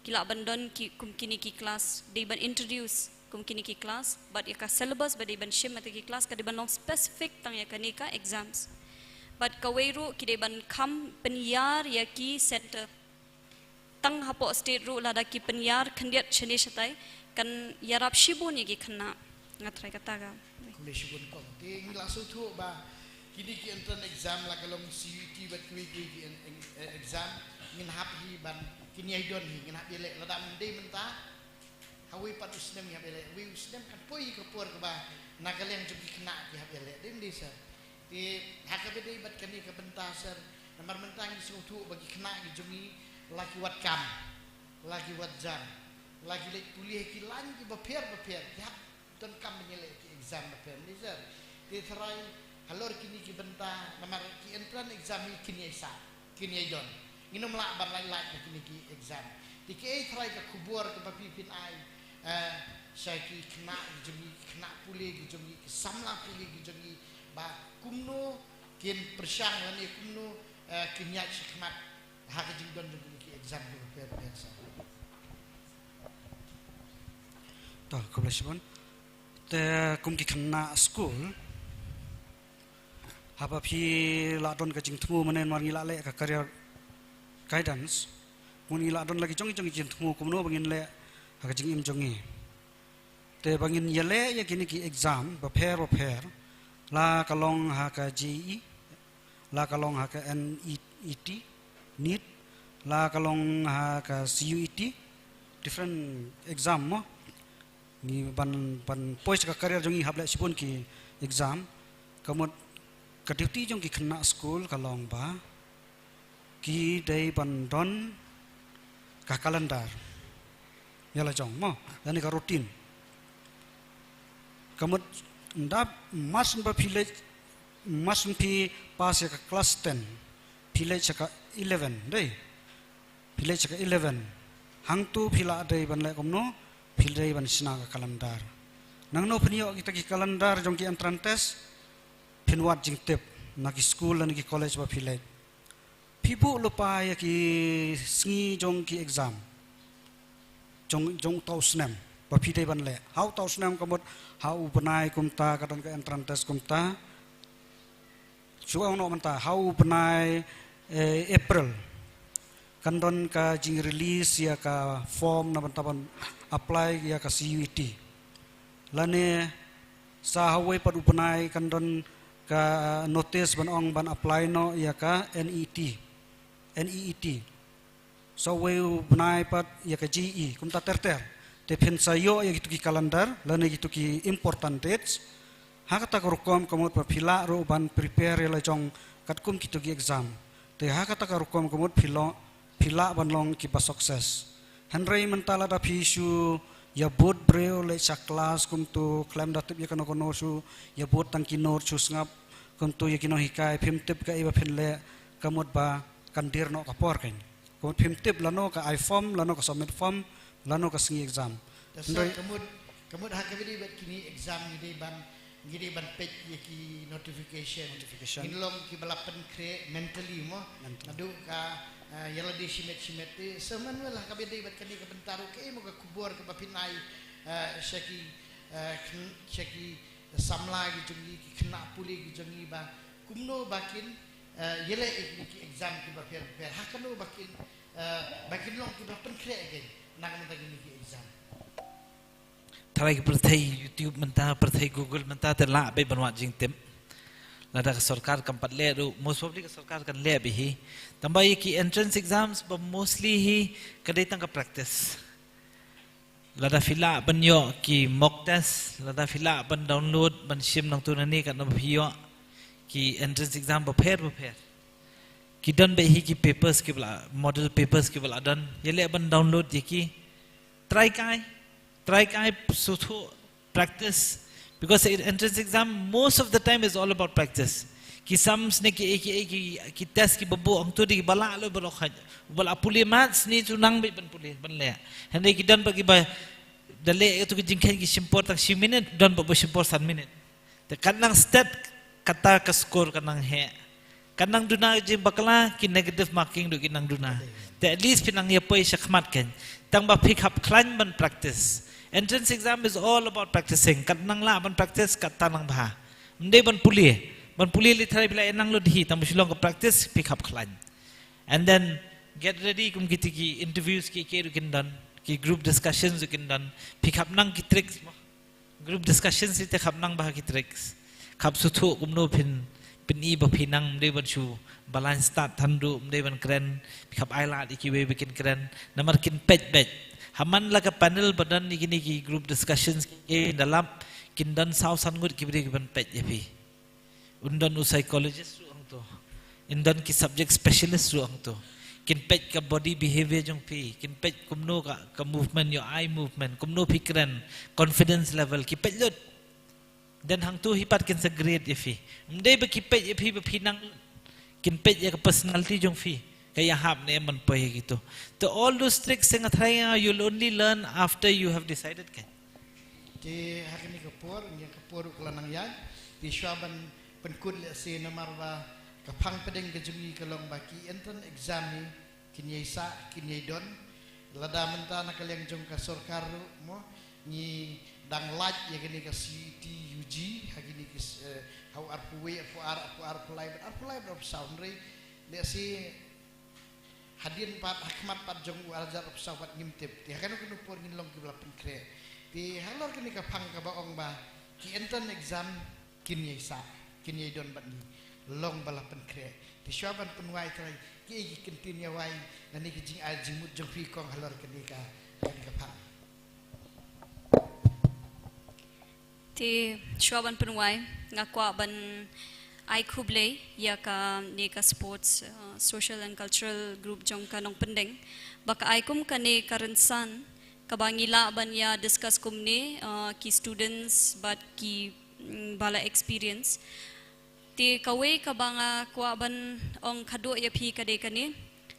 Ki lah ban don ki, kum kine ki class, dei ban introduce kum kine ki class, bad ïa ka syllabus ba dei ban shim ïa ki class ka dei ban long specific tang ïa kane ka exams. Bad kawei ruh ki dei ban kham pynïar ïa ki center. Tang hapoh state ruh lada ki pynïar khyndiat shane shatai, kan ïarap shibun ïa ki khynnah. Nga tharai kata ka. Khublei shibun kong. Te ngi la sngewthuh ba kine ki entrance exam la ka long C U E T bad kiwei kiwei ki en-, en-, eh, exam ngin hap hi ban, kin ïai don hi, ngin hap ïaleh, lada ym dei mynta ha uwei pat u snem ngin hap ïaleh, uwei u snem kan poi ka por kaba na ka liang jong ki khynnah ki hap ïaleh, dei ym dei sir? Te ha kaba dei bad kane ka bynta sir, namar mynta ngi sngewthuh ba ki khynnah ki jong ngi la ki wad kam, la ki wad jar, la ki leit pule ha ki lain kiba pher bapher, ki hap donkam ban ïaleh ki exam bapher, ym dei sir? Te tharai halor kine ki bynta, namar ki entrance exam hi kin ïai sah, kin ïai don. Ngin ym lah ban lait lait na kine ki exam. Te kiei tharai ka khubor kaba phi phin ai, eh, sha ki khynnah ki jong ngi, ki khynnah pule ki jong ngi, ki samla pule ki jong ngi, ba kumno kin pyrshang lane kumno, eh, kin ïaid shakhmat ha ka jingdon jong kine ki exam kiba pher pher sir? To, khublei shibun. Te kum ki khynnah skul, haba phi la don ka jingthmu mynne namar ngi la leh ka career guidance, ngi la don la ki jong ki jong ki jingthmu kumno ba ngin leh ha ka jingim jong ngi. Te ba ngin ïaleh ïa kine ki exam bapher bapher, la ka long ha ka J E E, la ka long ha ka N E T, NEET, la ka long ha ka C U E T, different exam mo. Ngi ban, ban poi sha ka career jong ngi hap leh shibun ki exam. Ka mut ka duty jong ki khynnah skul ka long ba ki dei ban don ka calendar ïa la jong mo, lane ka routine. Ka mut ynda mar shen ba phi leit, mar shen phi pass ïa ka class ten, phi leit sha ka eleven, dei? Phi leit sha ka eleven. Hangto phi la dei ban leh kumno, phi dei ban shna ka calendar. Nangno phin ïoh kita ki calendar jong ki entrance test, phin wad jingtip na ki skul lane ki college ba phi leit. Phi buh lypa ïa ki sngi jong ki exam jong, jong uta u snem ba phi dei ban leh. Ha uta u snem ka mut ha u bnai kumta ka don ka entrance test kumta. Shu ong noh mynta ha u bnai, eh, April kan don ka jingrelease ïa ka form na bynta ban apply ïa ka C U E T. Lane sa ha uwei pat u bnai kan don ka notice ban ong ban apply noh ïa ka N E T, N E E T. Sa uwei u bnai pat ïa ka J E E, kumta ter ter. Te phin sa ïoh ïa kito ki calendar lane kito ki important dates. Ha kata ka rukom ka mut ba phi lah ruh ban prepare ïa la jong katkum kito ki exam. Te ha kata ka rukom ka mut phi lo-, phi lah ban long kiba success. Hynrei mynta lada phi shu ïa bud briew leit sha class kumto khlem da tip ïa kano kano, shu ïa bud tang ki note, shu sngap kumto ïa ki nonghikai, phim tip kaei ba phin leh, ka mut ba kan dier noh ka por kan. Ka mut phim tip lano ka ai form, lano ka submit form, lano ka sngi exam. Te sir, hynrei ka mut, ka mut ha kaba ïadei bad kine exam ngi dei ban, ngi dei ban peit ïa ki notification. Notification. Ngin long kiba la pynkhreh mentally mo. Mentally. Naduh ka, eh, ïa lade shimet shimet te. Sir Manuel, ha kaba ïadei bad kane ka bynta ruh, kaei mo ka khubor kaba phin ai, eh, sha ki, eh, khyn-, sha ki samla ki jong ngi, ki khynnah pule ki jong ngi ba kumno ba kin, eh, ïaleh ïa kine ki exam kiba pher pher. Ha kano ba kin Ba kin long kiba pynkhreh kein na ka bynta kine ki exam. Tharai ki pyrthei YouTube mynta, pyrthei Google mynta te lah beit ban wad jingtip. Lada ka sorkar kam pat leh ruh, most probably ka sorkar kan leh beit hi. Tangba ïa ki entrance exams ba mostly hi ka dei tang ka practice. Lada phi lah ban ïoh ki mock test, lada phi lah ban download, ban shim nangtu nangni katno ba phi ïoh ki entrance exam bapher bapher. Ki don beit hi ki papers kiba la, model papers kiba la don. Ïaleh ban download ïa ki. Try kai, try kai suthu practice. Because entrance exam most of the time is all about practice. Ki sums ne ki, ki, ki, ki test kiba buh hangtu dei kiba lah leh baroh khaj. Ba la pule maths ne tu nang beit ban pule, ban leh. Hynrei ki don beit kiba da leh ïa tu ki jingkheiñ ki shim por tang shi minit, don beit ba shim por san minit. Te kan nang stet kata ka score kan nang heh. Kan nang duna jingbakla, ki negative marking ruh kin nang duna. Te at least phi nang ïa poi shakhmat kein. Tangba phi khap khlaiñ ban practice. Entrance exam is all about practicing. Kat nang lah ban practice, kat ta nang bha. Ym dei ban pule. Ban pule lei tharai phi la ïa nang lut hi, tangba shu long ka practice, phi khap khlaiñ. And then get ready kum kiti ki interviews ki, ki ruh kin don, ki group discussions ruh kin don. Phi khap nang ki tricks mo. Group discussions ite khap nang bha ki tricks. Khap suthu kumno phin, phin i ba phi nang, ym dei ban shu balang start than ruh, ym dei ban kren, phi khap ailad ïa kiwei ba kin kren. Namar kin peit beit. Ha man la ka panel ba don ïa kine ki group discussions ki da lap, kin don saw san ngut ki briew kiban peit ïa phi. Un don u psychologist ruh hangto. Un don ki subject specialist ruh hangto. Kin peit ka body behavior jong phi, kin peit kumno ka, ka movement, your eye movement, kumno phi kren, confidence level, ki peit lut. Then hangto hi pat kin sa grade ïa phi. Ym dei ba ki peit ïa phi ba phi nang, kin peit ïa ka personality jong phi. Ka ïahap ne em ban poi ïa kito. Te all those tricks nga tharai nga, you'll only learn after you have decided kein. Te ha kane ka por, ngi ka por ruh ka la nang ïaid, te shuwa ban pynkut lehse namar ba ka phang pdeng ka jong ngi ka long ba ki entrance exam hi kin ïai sah, kin ïai don. Lada mynta na ka liang jong ka sorkar ruh mo, ngi dang lait ïa kane ka C T U G ha kine ki, eh, ha u arphew wei, arphew ar, arphew ar, arphew lai, arphew lai, arphew saw, hynrei lehse hadien pat, ha khmat pat jong u arhajar arphew saw pat ngim tip. Te ha kano kano por ngin long kiba la pynkhreh. Te halor kane ka phang kaba ong ba ki entrance exam kin ïai sah, kin ïai don bad ngi, long ba la pynkhreh. Te shuwa ban pynwai trai, kiei ki kyntien ïawai lane ki jingai jingmut jong phi kong halor kane ka, kane ka phang. Te shuwa ban pynwai, nga kwah ban ai khublei ïa kane ka sports, uh, social and cultural group jong ka Nongpyndeng ba ka ai kum kane ka rynsan kaba ngi lah ban ïa discuss kumne, uh, ki students bad ki, mm, ba la experience. Te kawei kaba nga kwah ban ong khadduh ïa phi ka dei kane,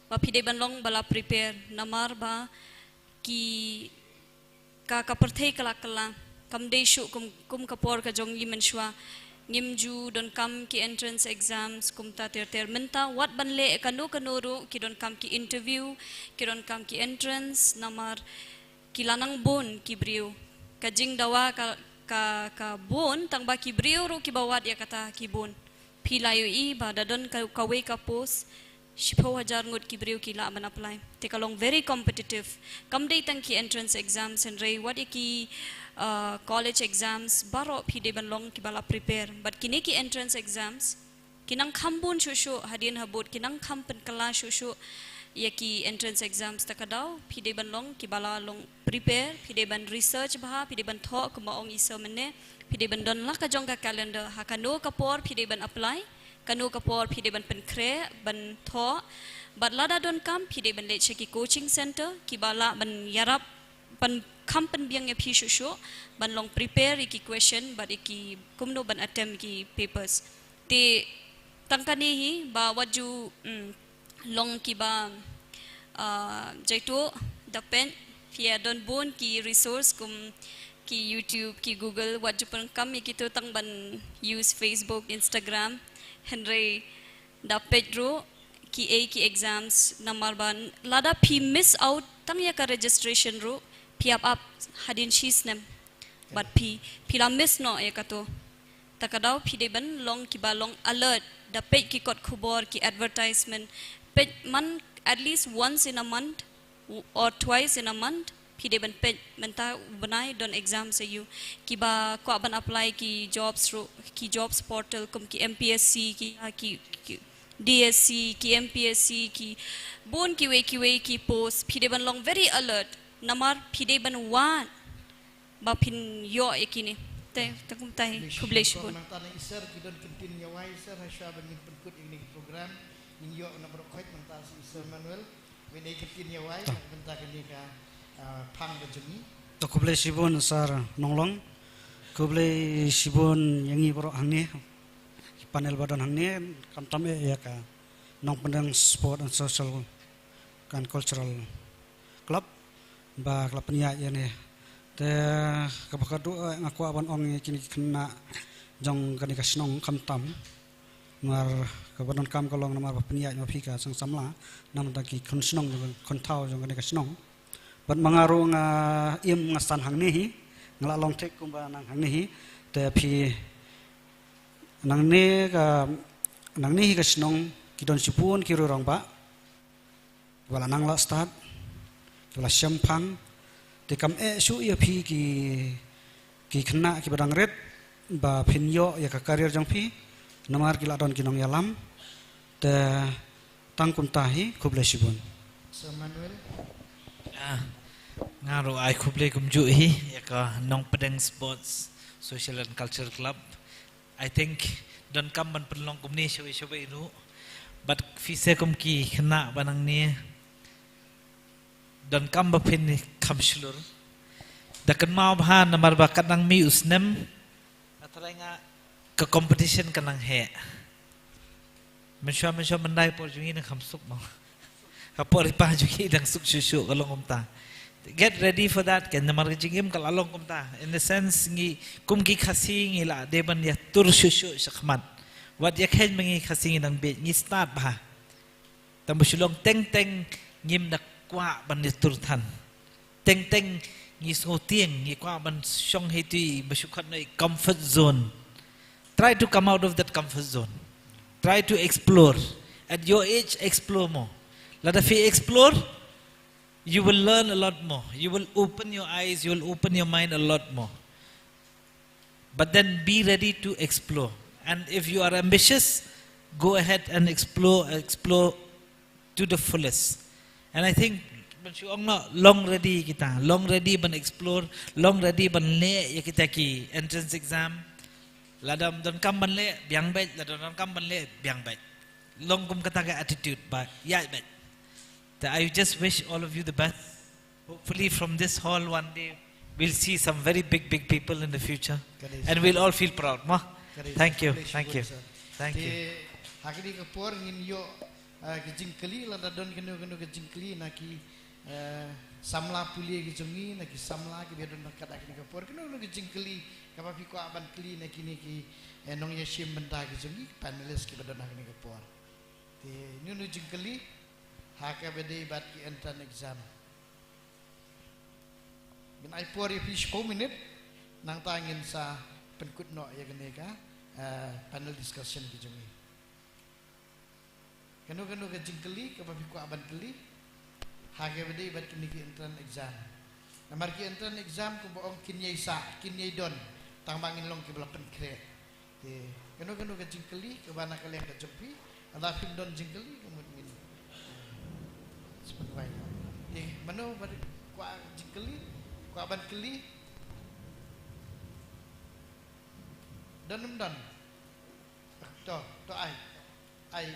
ba phi dei ban long ba la prepare namar ba ki ka, ka pyrthei ka la kylla. Kam dei shuh kum, kum ka por ka jong ngi mynshuwa. Ngim ju donkam ki entrance exams kumta ter ter. Mynta wat ban leh kano kano ruh ki donkam ki interview, ki donkam ki entrance, namar ki la nang bun ki briew. Ka jingdawa ka, ka, ka bun, tangba ki briew ruh kiba wad ïa kata ki bun. Phi la ïohi ba da don ka, kawei ka post, shiphew hajar ngut ki briew ki lah ban apply. Te ka long very competitive. Kam dei tang ki entrance exams hynrei wat ïa ki, uh, college exams baroh phi dei ban long kiba la prepare. Bad kine ki entrance exams ki nang kham bun shuh shuh hadien habud, ki nang kham pynkylla shuh shuh ïa ki entrance exams. Ta ka daw phi dei ban long kiba la long prepare, phi dei ban research bha, phi dei ban thoh kumba ong i sir mynne, phi dei ban don la ka jong ka calendar, ha kano ka por phi dei ban apply, kano ka por phi dei ban pynkhreh, ban thoh. Bad lada donkam phi dei ban leit sha ki coaching center kiba lah ban ïarap, ban kham pynbiang ïa phi shuh shuh ban long prepare ïa ki question bad ïa ki kumno ban attempt ki papers. Te tang kane hi ba wat ju, mm, long kiba, ah, jaituh, da peit phi ïa don bun ki resource kum ki YouTube, ki Google, wat ju pyndonkam ïa kito, tang ban use Facebook, Instagram. Hynrei da peit ruh kiei ki exams namar ba lada phi miss out tang ïa ka registration ruh phi ap ap hadien shi snem. Bad phi, phi la miss noh ïa kato. Ta ka daw phi dei ban long kiba long alert, da peit ki kot khubor, ki advertisement, peit man at least once in a month or twice in a month, phi dei ban peit mynta u bnai don exam sa ïa u. Kiba kwah ban apply ki jobs ro, ki jobs portal kum ki M P S C, ki, ki, ki D S C, ki M P S C, ki bun kiwei kiwei ki post, phi dei ban long very alert. Namar phi dei ban wad ba phin ïoh ïa kine. Te, te kumta hi, khublei shibun. Nangta na i sir ki don kyntien ïa wai sir, ha shuwa ban ngin pynkut ïa kine ki program, ngin ïoh na baroh khoit nangta sa i sir Manuel, wei na i kyntien ïa wai, na ka bynta kane ka, ah, phang ka jong ngi. To khublei shibun sir Nonglong, khublei shibun ïa ngi baroh hangne, ki panel ba don hangne, khamtam eh ïa ka Nongpyndeng Sport and Social and Cultural Club, ba ka la pynïaid ïa ne. Te kaba khatduh, eh, nga kwah ban ong ïa kine ki khynnah jong kane ka shnong khamtam. Namar kaba donkam ka long namar ba pynïaid ma phi ka seng samla, namar da ki khun shnong jong, khun thaw jong kane ka shnong. Bad ma nga ruh nga im nga san hangne hi, nga la long thik kumba nang hangne hi. Te phi nangne ka, nangne hi ka shnong ki don shibun ki rangbah. Kiba la nang la stad, kiba la shemphang, te kam eh shuh ïa phi ki, ki khynnah kiba dang rit, ba phin ïoh ïa ka career jong phi, namar ki la don ki nongïalam, te tang kumta hi, khublei shibun. Sir Manuel. Ah, nga ruh ai khublei kumjuh hi, ïa ka Nongpdeng Sports Social and Culture Club. I think donkam ban pynlong kumne shawei shawei ruh. Bad phi seh kum ki khynnah ba nangne donkam ba phin kham shlur. Da kynmaw bha namar ba ka dang mih u snem. Nga tharai nga ka competition ka nang heh. Mynshuwa, mynshuwa, myndai por jong ngi nang kham suk mo. Ka por i pa jong ngi dang suk shuh shuh ka long kumta. Get ready for that, kan, namar ka jingim ka la long kumta. In the sense ngi kum ki Khasi ngi la dei ban ïatur shuh shuh shakhmat. Wat ïa khein ma ngi Khasi ngi dang beit, ngi stad bha. Tang ba shu long teng teng ngim da kwah ban ïatur than. Teng teng ngi sngewtieng, ngi kwah ban shong hei tui, ba shu khot na i comfort zone. Try to come out of that comfort zone. Try to explore. At your age, explore more. Lada phi explore, you will learn a lot more. You will open your eyes, you will open your mind a lot more. But then be ready to explore. And if you are ambitious, go ahead and explore, explore to the fullest. And I think, ban shu ong noh, long ready kita, long ready ban explore, long ready ban leh ïa kita ki entrance exam. Lada donkam ban leh, biang beit, lada donkam ban leh, biang beit. Long kum kata ka attitude ba ïaid beit. Te I just wish all of you the best. Hopefully from this hall one day we'll see some very big, big people in the future. Ka dei. And we'll all feel proud, mo? Ka dei. Thank you. Khublei shibun, sir. Thank you. Thank you. Te ha kane ka por ngin ïoh, ah, ka jingkylli, lada don kano kano ka jingkylli na ki, eh, samla pule ki jong ngi, na ki samla kiba don ha kane ka por. Kano kano ka jingkylli kaba phi kwah ban kylli na kine ki, eh, nongïashim bynta ki jong ngi, panelist kiba don ha kane ka por. Te kano kano jingkylli ha kaba dei bad ki entrance exam. Ngin ai por ïa phi shiphew minit, nangta ngin sa pynkut noh ïa kane ka, eh, panel discussion ki jong ngi. Kano kano ka jingkylli kaba phi kwah ban kylli ha kaba dei bad kine ki entrance exam. Namar ki entrance exam kumba ong kin ïai sah, kin ïai don, tang ba ngin long kiba la pynkhreh. Te kano kano ka jingkylli kaba na ka liang ka jong phi, lada phim don jingkylli ka mut ngin, eh, sa pynwai. Te mano ba kwah jingkylli, kwah ban kylli? Don ym don? To, to ai. Ai.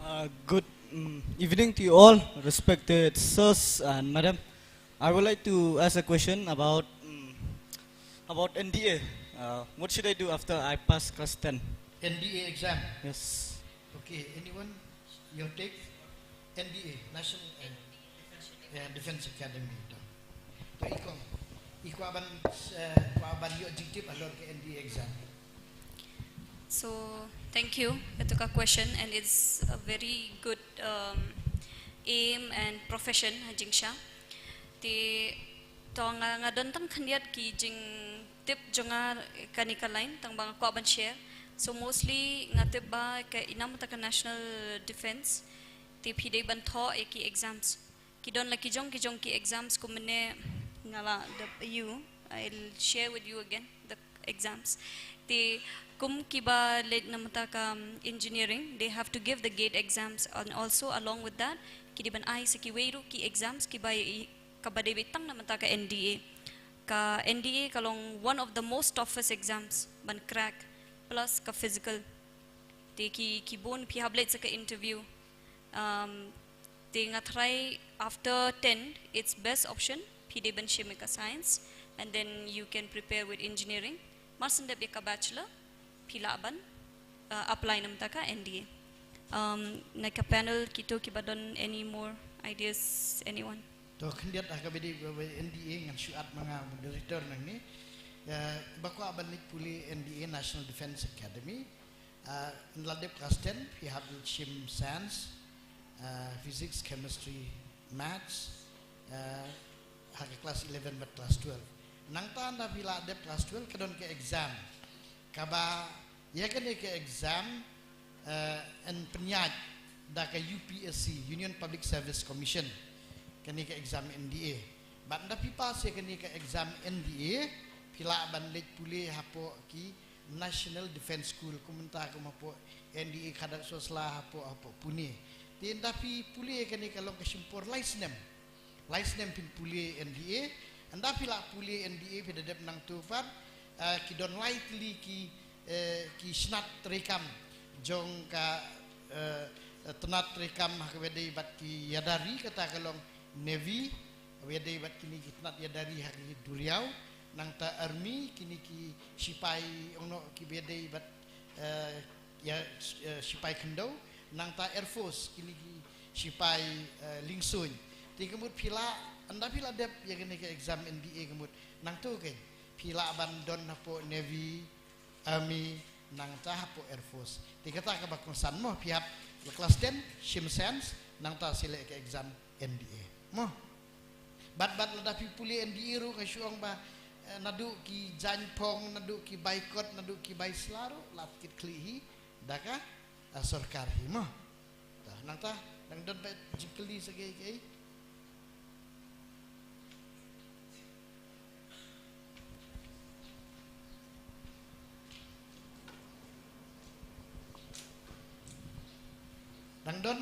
Uh, good, mm, evening to you all, respected sirs and madam. I would like to ask a question about, mm, about N D A. Uh, what should I do after I pass class ten? N D A exam? Yes. Okay, anyone? Your take? N D A, National, eh, eh, Defense Academy. To, to i kong, i kwah ban, eh, kwah ban ïoh jingtip halor ka N D A exam. So, thank you. Kato ka question, and it's a very good, um, aim and profession ha jingshisha. Te, to nga, nga don tang khyndiat ki jingtip jong nga kane ka line, tang ba nga kwah ban share. So mostly nga tip ba ka, ina mynta ka national defense, te phi dei ban thoh ïa ki exams. Ki don la ki jong ki jong ki exams kum mynne nga la dep ïa u, I'll share with you again the exams. Te kum kiba leit na mynta ka, um, engineering, they have to give the gate exams, and also along with that ki dei ban ai sa kiwei ruh ki exams kiba i-, kaba dei beit tang na mynta ka N D A. Ka N D A ka long one of the most toughest exams ban crack, plus ka physical. Te ki, ki bun phi hap leit sa ka interview. Um, te nga tharai after ten, it's best option phi dei ban shim ïa ka science, and then you can prepare with engineering. Mar shen dep ïa ka bachelor, phi lah ban, uh, apply na mynta ka N D A. Um, na ka panel kito kiba don any more ideas, anyone? To khyndiat ha kaba ïadei bad N D A ngan shu add ma nga moderator nangne. Ïa, ba kwah ban leit pule N D A, National Defence Academy. Ah, la dep class ten, phi hap shim science, ah, physics, chemistry, maths, ah, ha ka class eleven bad class twelve. Nangta ynda phi la dep class twelve ka don ka exam. Kaba, ïa kane ka exam, eh, yn pynïaid da ka U P S C, Union Public Service Commission. Kane ka exam N D A. Bad ynda phi pass ïa kane ka exam N D A, phi lah ban leit pule hapoh ki National Defence School, kum mynta kum hapoh N D A Khadat Sosla hapoh, hapoh Pune. Te ynda phi pule ïa kane ka long ka shim por lai snem. Lai snem phin pule N D A, ynda phi lah pule N D A phi da dep nangto pat, eh, ki don lai tylli ki, eh, ki snat treikam jong ka, eh, tnat treikam ha kaba ïadei bad ki ïada ri, kata ka long Navy, kaba ïadei bad kine ki tnat ïada ri ha ki duriaw, nangta Army, kine ki sipai, ong noh, kiba ïadei bad, eh, ïa, eh, sipai khyndew, nangta Air Force, kine ki sipai, eh, lyngsuiñ. Te ka mut phi lah, ynda phi lah dep ïa kane ka exam N D A ka mut, nangto keiñ phi lah ban don hapoh Navy, Army, nangta hapoh Air Force. Te kata kaba kongsan mo, phi hap la class ten shim science, nangta sa leh ka exam N D A mo. Bad, bad lada phi pule N D A ruh nga shu ong ba, eh, naduh ki jaiñ phong, naduh ki bai kot, naduh ki bai sla ruh la kit khlieh hi da ka, eh, sorkar hi mo. Te nangta, nang don ba jingkylli sa kaei kaei. Nang don?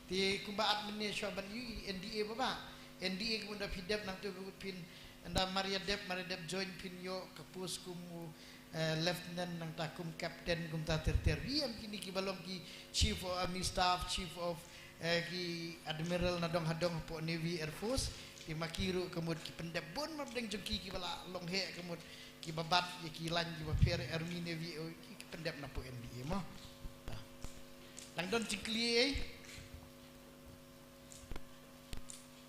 Te kumba at mynne shuwa ban ïohi N D A baba. N D A kumba ynda phi dep nangto ka mut phin, ynda mar ïa dep, mar ïa dep join phin ïoh ka post kum u, eh, lieutenant nangta kum captain kumta ter ter. Ïa em kine kiba long ki chief of army staff, chief of, eh, ki admiral na dong ha dong hapoh Navy, Air Force. Te ma ki ruh ka mut ki pyndep bun mar pdeng jong ki kiba la long heh ka mut kiba bat ïa ki lain kiba pher Army, Navy, oh, ki, ki pyndep na poh N D A mo. Nang don jingkylli ei?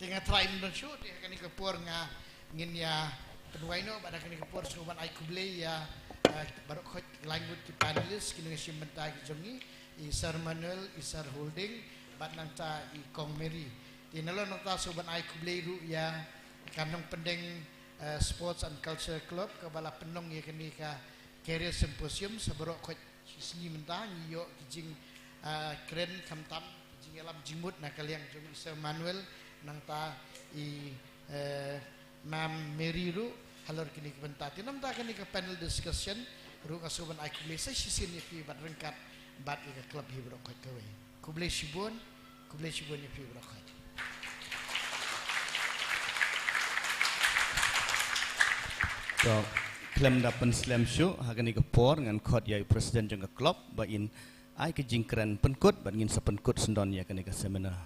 Te nga try ym don shuh, te ha kane ka por nga ngin ïa pynwai noh, bad ha kane ka por sngewbha ban ai khublei ïa, eh, baroh khoit laingut ki panelist, ki nongshim bynta ki jong ngi, i Sir Manuel, i Sir Holding, bad nangta i Kong Mary. Te nalor nangta sngewbha ban ai khublei ruh ïa ka nongpyndeng, eh, Sports and Culture Club, kaba la pynlong ïa kane ka Career Symposium, sa baroh khoit shi sngi mynta ngi ïoh ki jing, ah, kren khamtam, ki jingïalam jingmut na ka liang jong i Sir Manuel, nangta i, eh, Ma'am Mary ruh, halor kine ki bynta. Te namar kane ka panel discussion ruh nga sngewbha ban ai khublei sa shisien ïa phi bad ryngkat bad ïa ka club hi baroh khoit kawei. Khublei shibun, khublei shibun ïa phi baroh khoit. To, khlem da pynslem shuh, ha kane ka por ngan khot ïa i president jong ka club, ba in ai ka jingkren pynkut, bad ngin sa pynkut syndon ïa kane ka seminar.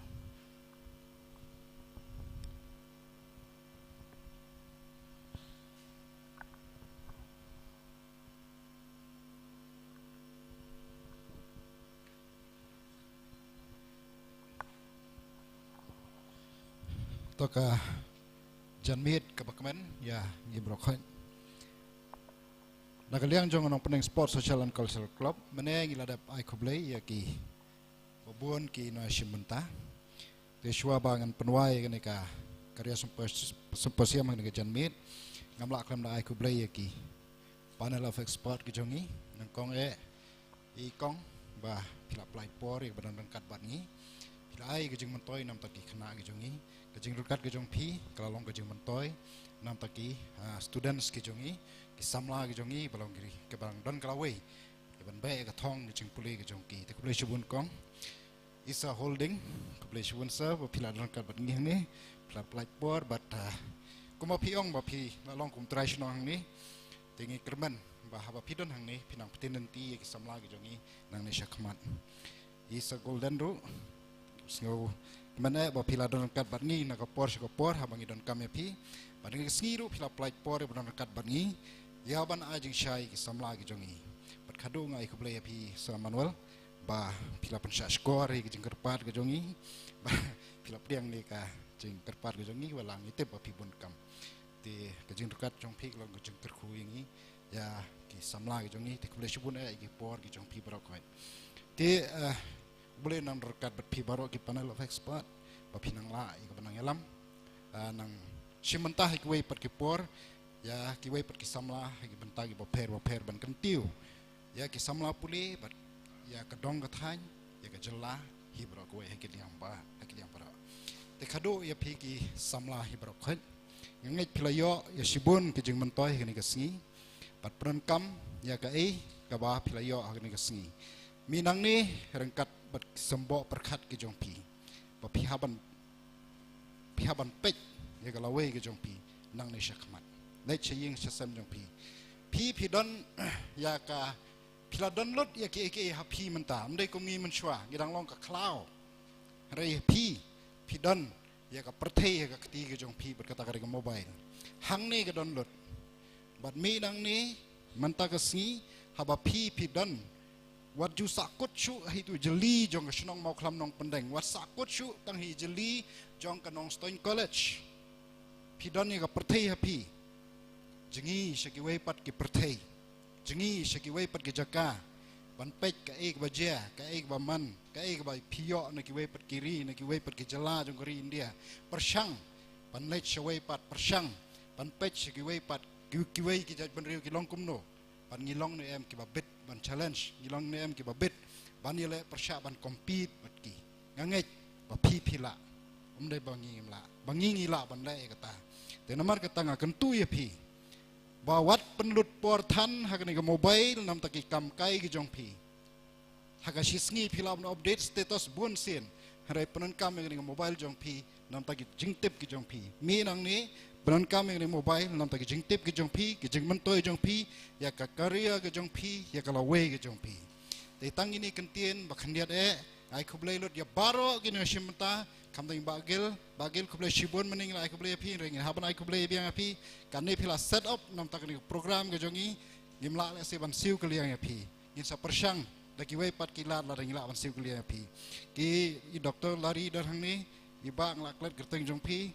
To ka janmiet kaba kmen ïa ngi baroh khoit. Na ka liang jong nongpyndeng Sports, Social and Cultural Club, mynne ngi la dep ai khublei ïa ki babun ki nongshim bynta. Te shuwa ba ngan pynwai kane ka Career Sympos-, Symposium ha kane ka janmiet, ngam lah khlem da ai khublei ïa ki Panel of expert ki jong ngi, nyngkong eh i kong, ba phi la pynlut por ïa ka ban don ryngkat bad ngi. Phi la ai ka jingmyntoi namta ki khynnah ki jong ngi. Ka jingryngkat ki jong phi ka la long ka jingmyntoi namta ki, ah, students ki jong ngi, ki samla ki jong ngi, ba long ki ri, ka ban don ka lawei ïa ban beh ïa ka thong ka jingpule ki jong ki. Te khublei shibun kong. Isa Holding, khublei shibun sir, ba phi la don ryngkat bad ngi hangne, phi la pynlut por, bad, ah, kumba phi ong ba phi la long kum trai shnong hangne, te ngi kyrmen ba haba phi don hangne, phi nang pynthikna ïa ki samla ki jong ngi nangne shakhmat. Isa Golden ruh, sngewkmen eh ba phi la don ryngkat bad ngi na ka por sha ka por, haba ngi donkam ïa phi, bad ngi ka sngi ruh phi la pynlut por ïa ba don ryngkat bad ngi, ïa ban ai jingshai ki samla ki jong ngi. Bad khadduh nga ai khublei ïa phi Sir Manuel, ba phi la pynshah shkor ïa ka jingkyrpad ka jong ngi, ba phi la pdiang ïa ka jingkyrpad ka jong ngi, wat la ngi tip ba phi bun kam. Te ka jingryngkat jong phi ka long ka jingkyrkhu ïa ngi, ïa ki samla ki jong ngi, te khublei shibun eh ïa ki por ki jong phi baroh khoit. Te, eh, U Blei nang ryngkat bad phi baroh ki panel of expert, ba phi nang lah ïa ka ban nang ïalam, ah, nang shim bynta ha kiwei pat ki por ïa kiwei pat ki samla ha ki bynta kiba pher ba pher, ban kyntiew ïa ki samla pule bad ïa ka dong ka thaiñ, ïa ka jylla hi baroh kawei, ha ki liang ba, ha ki liang baroh. Te khadduh ïa phi ki samla hi baroh khoit, nga ngeit phi la ïoh ïa shibun ki jingmyntoi ha kane ka sngi, bad pyndonkam ïa kaei kaba phi la ïoh ha kane ka sngi. Mynta nangne ryngkat bad ki symboh pyrkhat ki jong phi, ba phi hap ban, phi hap ban peit ïa ka lawei ka jong phi nangne shakhmat. Leit sha ïing sha sem jong phi. Phi, phi don ïa ka, phi la don lut ïa kiei kiei ha phi mynta. Ym dei kum ngi mynshuwa, ngi dang long ka khlaw. Hynrei phi, phi don ïa ka pyrthei ha ka kti ka jong phi, bad kata ka dei ka mobile. Hangne ka don lut. Bad mynta nangne, mynta ka sngi, haba phi, phi don, wat ju sahkut shuh ha itu i jylli jong ka shnong Mawkhlam Nongpyndeng, wat sahkut shuh tang ha i jylli jong ka Nongstoiñ College. Phi don ïa ka pyrthei ha phi. Jngi sha kiwei pat ki pyrthei, jngi sha kiwei pat ki jaka, ban peit kaei kaba jia, kaei kaba man, kaei kaba phi ïoh na kiwei pat ki ri, na kiwei pat ki jylla jong ka ri India. Pyrshang ban leit shawei pat, pyrshang ban peit sha kiwei pat, ki, kiwei ki jaitbynriew ki long kumno. Bad ngi long ne em kiba bit ban challenge, ngi long ne em kiba bit ban ïaleh pyrshah, ban compete bad ki. Nga ngeit ba phi, phi lah. Ym dei ba ngi ngim lah, ba ngi ngi lah ban leh ïa kata. Te namar kata nga kyntu ïa phi ba wat pynlut por than ha kane ka mobile namta ki kam kai ki jong phi. Ha ka shi sngi phi lah ban update status bun sien, hynrei pyndonkam ïa kane ka mobile jong phi namta ki jingtip ki jong phi. Mynta nangne pyndonkam ïa kane ka mobile namta ki jingtip ki jong phi, ki jingmyntoi jong phi, ïa ka career ka jong phi, ïa ka lawei ka jong phi. Te tang kine ki kyntien ba khyndiat eh, ai khublei lut ïa baroh kine ki nongshim bynta, khamtam ïa Bah Gil, Bah Gil khublei shibun mynne, ngi la ai khublei ïa phi, hynrei ngin hap ban ai khublei biang ïa phi. Kane phi la set up namta kane ka program ka jong ngi, ngim lah lehse ban siew kylliang ïa phi. Ngin sa pyrshang da kiwei pat ki lad lada ngi lah ban siew kylliang ïa phi. Ki, i Doctor Larry don hangne, i Bah, nga la klet kyrteng jong phi.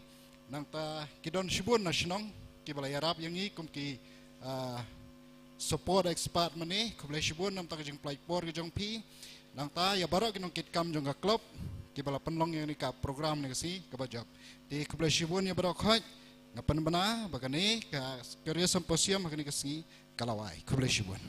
Nangta ki don shibun na shnong kiba la ïarap ïa ngi kum ki, ah, support expert mynne, khublei shibun namta ka jingpynlut por ka jong phi. Nangta ïa baroh ki nongkitkam jong ka club kiba la pynlong ïa kane ka program ne ka sngi kaba jop. Te khublei shibun ïa baroh khoit. Nga pynbna ba kane ka career symposium ha kane ka sngi ka la wai. Khublei shibun.